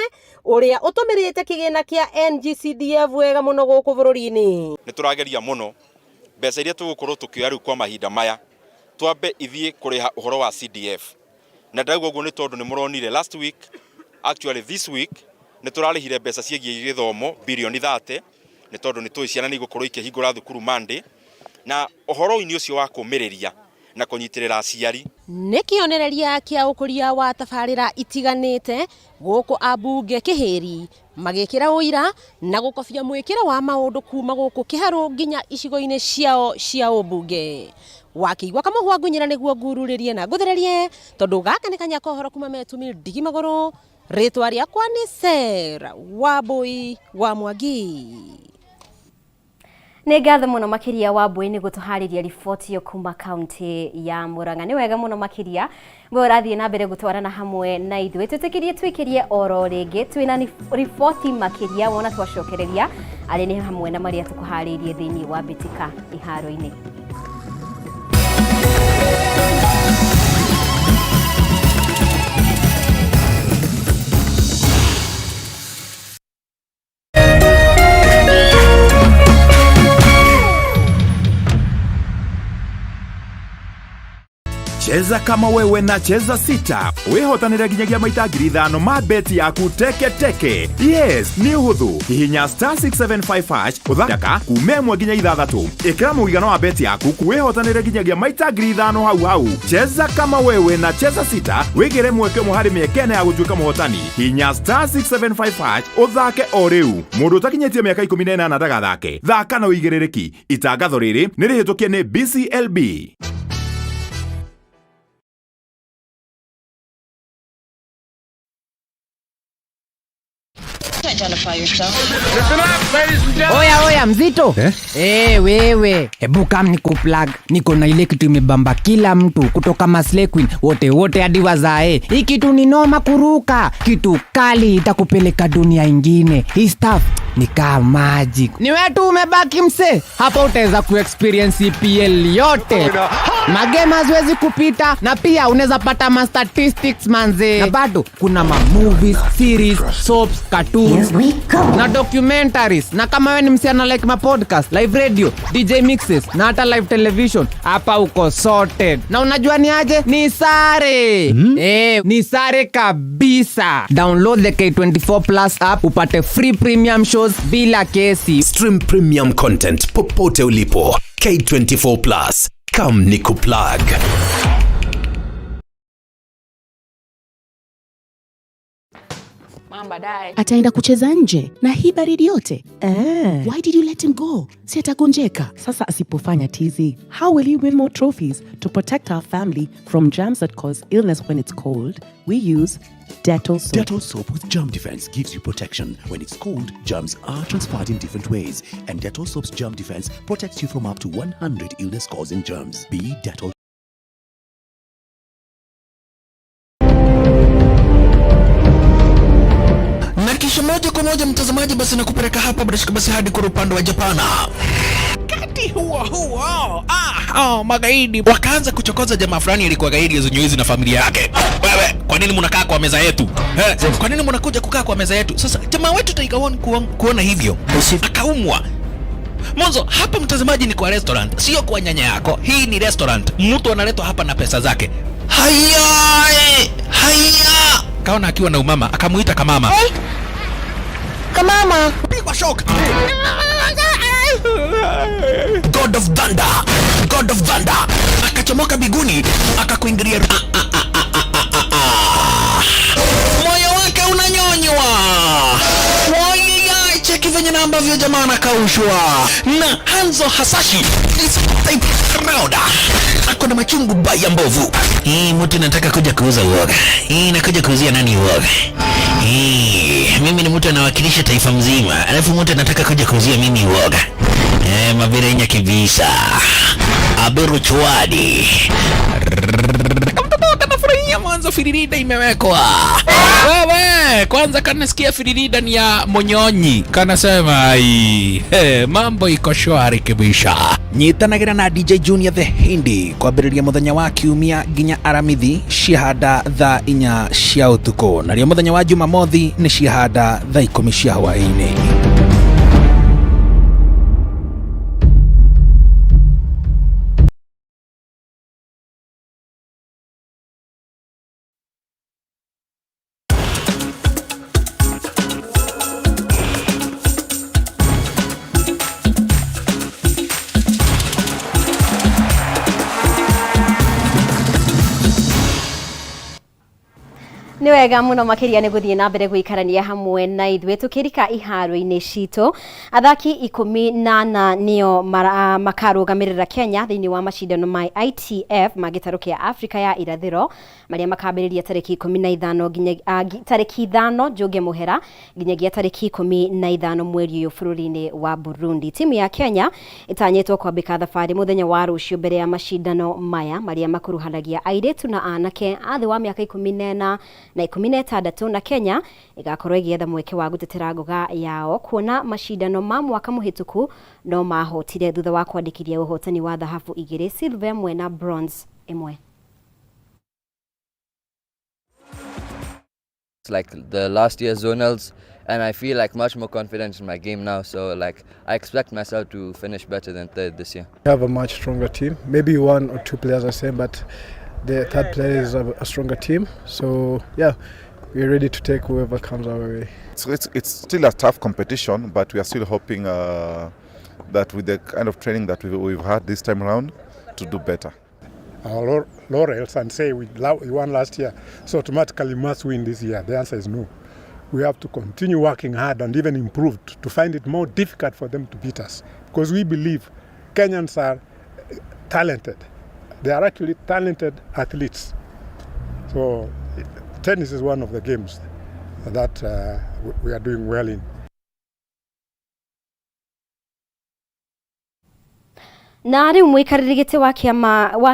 ũrĩa ũtũmĩrĩte kĩgĩna kĩa NGCDF wega mũno gũkũ bũrũri-inĩ.
Nĩ tũrageria mũno mbeca iria tũgũkorwo tũkĩoya rĩu kwa mahinda maya twambe ithiĩ kũrĩha ũhoro wa CDF, na ndauga ũguo nĩ tondũ nĩ mũronire last week, actually this week nĩ tũrarĩhire mbeca ciĩgiĩ gĩthomo birioni 30 nĩ tondũ nĩ tũĩ ciana nĩ igũkorwo ikĩhingũra thukuru Monday, na ũhoro-inĩ ũcio wa kũmĩrĩria na kũnyitĩrĩra aciari.
Nĩ kĩonereria kĩa ũkũria wa tabarĩra itiganĩte gũkũ ambunge kĩhĩri magĩkĩra ũira na gũkobia mwĩkĩre wa maũndũ kuma gũkũ Kĩharũ nginya icigo-inĩ ciao cia ũmbunge. Wakĩigua kamũhwa ngunyĩra nĩguo ngururĩrie na ngũthererie tondũ gaka nĩ kanya kohoro kuma metumi ndigi magũrũ. Rĩtwa rĩakwa nĩ Sarah Wambui wa Mwangi.
Nĩ ngatho mũno makĩria Wambui nĩ gũtũharĩria riboti ĩyo kuma kaunti ya Murang'a. Nĩ wega mũno makĩria we ũrathiĩ na mbere gũtwarana hamwe na ithuĩ. Twĩtĩkĩrie twĩkĩrie oro rĩngĩ twĩna riboti makĩria wona twacokereria arĩ nĩ hamwe na marĩa tũkũharĩirie thĩinĩ wa mbĩtĩka iharo-inĩ.
Cheza kama wewe na Cheza 6 wihotanire nginyagia maita 5,000 ma beti yaku teke teke. Yes, nĩ ũhũthũ. Hihinya star 675 hash ũthaka kuma 1 nginya 6 ĩkĩra mũigana wa beti yaku wihotanire nginyagia maita 5,000 hau hau. Cheza kama wewe na Cheza 6 wĩgĩre mweke ũmwe harĩ mĩeke ĩna ya gũtuĩka mũhotani. Hihinya star 675 hash ũthake o rĩu. Mũndũ ũtakinyĩtie mĩaka 18 ndagathake. Thaka na ũigĩrĩrĩki. Itangatho rĩrĩ nĩ rĩhĩtũkie nĩ BCLB.
Identify yourself.
Oya oya mzito eh? Hey, wewe hebu kam ni kuplug, niko na ile kitu imebamba kila mtu kutoka Maslay Queen wote wote hadi wazae. Hii kitu ni noma kuruka, kitu kali itakupeleka dunia ingine. Hii stuff ni kama magic. Ni wewe tu umebaki mse, hapa utaweza kuexperience EPL yote. Magema haziwezi kupita na pia unaweza pata ma statistics manze. Na bado kuna ma movies, series, soaps, cartoons na documentaries. Na kama wewe ni msichana like ma podcast, live radio, DJ mixes na hata live television, hapa uko sorted. Na unajua ni aje? Ni sare. Ni sare kabisa. Download the K24 Plus app upate free premium shows bila kesi.
Stream premium content popote ulipo. K24 Plus. Come nikuplug.
Ataenda kucheza nje na hii baridi yote. Why did you let him go? Si atagonjeka.
Sasa asipofanya tizi, how will he win more trophies? To protect our family from germs that cause illness when it's cold, we use Dettol soap.
Dettol soap with germ defense gives you protection. When it's cold, germs are transferred in different ways, and Dettol soap's germ defense protects you from up to 100 illness-causing germs. Be Dettol.
Na kisha moja kwa moja mtazamaji, basi nakupeleka hapa bila shaka basi hadi kwa upande wa Japana. Wakati huo huo, magaidi wakaanza kuchokoza jamaa fulani alikuwa gaidi ya na familia yake. Wewe, kwa nini mnakaa kwa meza yetu? Kwa nini mnakuja kukaa kwa meza yetu? Sasa jamaa wetu Tiger One kuona hivyo akaumwa. Mwanzo hapa mtazamaji ni kwa restaurant, sio kwa nyanya yako. Hii ni restaurant, mtu analetwa hapa na pesa zake. Haya, haya. Kaona akiwa na umama, akamuita kamama.
Hey. Kamama.
Pigwa shock. God of Thunder, God of Thunder akachomoka biguni akakuingilia. Moyo wake unanyonywa. Wai, cheki venye na ambavyo jamaa anakaushwa na Hanzo Hasashi is type round. Ako na machungu baya mbovu. Hii mtu nataka kuja kuuza uoga. Hii nakuja kuuzia nani uoga? Hii mimi ni mtu anawakilisha taifa mzima, alafu mtu anataka kuja kuuzia mimi uoga. Mabirenya kibisa. Aberu chwadi. Kamtoto kanafurahia mwanzo firirida imewekwa. Wewe, kwanza kanasikia firirida ni ya Monyonyi. Kanasema ai, mambo iko shwari kibisha. Nyitanagira na DJ Junior the Hindi kwambĩrĩria mũthenya wa kiumia nginya aramithi ciahanda thaa 4 cia ũtukũ, narĩo mũthenya wa Jumamothi nĩ ciahanda thaa 10 cia hwaĩ-inĩ.
Nĩ wega mũno makĩria nĩ gũthiĩ na mbere gũikarania hamwe na ithuĩ tũkĩrika iharo-inĩ citũ. Athaki 14 nĩo makarũgamĩrĩra Kenya thĩinĩ wa macindano ma ITF ma gĩtarũ kĩa Afrika ya irathĩro marĩa makambĩrĩria tarĩki 15 nginya tarĩki 5 Njũnge Mũhera nginyagia tarĩki 15 mweri ũyũ bũrũri-inĩ wa Burundi. Timu ya Kenya ĩtanyĩtwo kwambĩka thabarĩ mũthenya wa rũciũ mbere ya macindano maya marĩa makuruhanagia airĩtu na anake a thĩ wa mĩaka 14 na 16 na Kenya igakorwo ĩgĩetha mweke wa gũtetera ngoga yao kuona macindano ma mwaka mũhĩtũku no mahotire thutha wa kwandĩkithia ũhotani wa thahabu 2, silver 1 na bronze 1.
It's like the last year's zonals, and I feel like much more confident in my game now, so like I expect myself to finish better than third this year.
We have a much stronger team. Maybe 1 or 2 players are same, but the third player is a stronger team. So yeah, we're ready to take whoever comes our way.
So it's still a tough competition, but we are still hoping that with the kind of training that we've had this time around to do better.
Our laurels and say we won last year, so automatically must win this year. The answer is no. We have to continue working hard and even improve to find it more difficult for them to beat us, because we believe Kenyans are talented. They are actually talented athletes. So tennis is one of the games that we are doing well in.
Na rĩu mũikarĩri gĩtĩ wa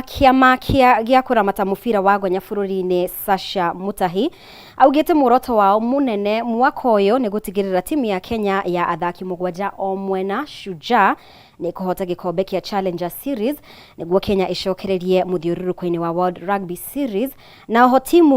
kĩama gĩa kũramata mũbira wa ngonya bũrũri-inĩ Sasha Mutahi augĩte muoroto wao mũnene mwaka ũyũ nĩ gũtigĩrĩra timu ya Kenya ya athaki 7 o mwena Shujaa nĩ kũhota gĩkombe kĩa Challenger Series nĩguo Kenya ĩcokererie mũthiũrũrũko-inĩ wa World Rugby Series, na oho timu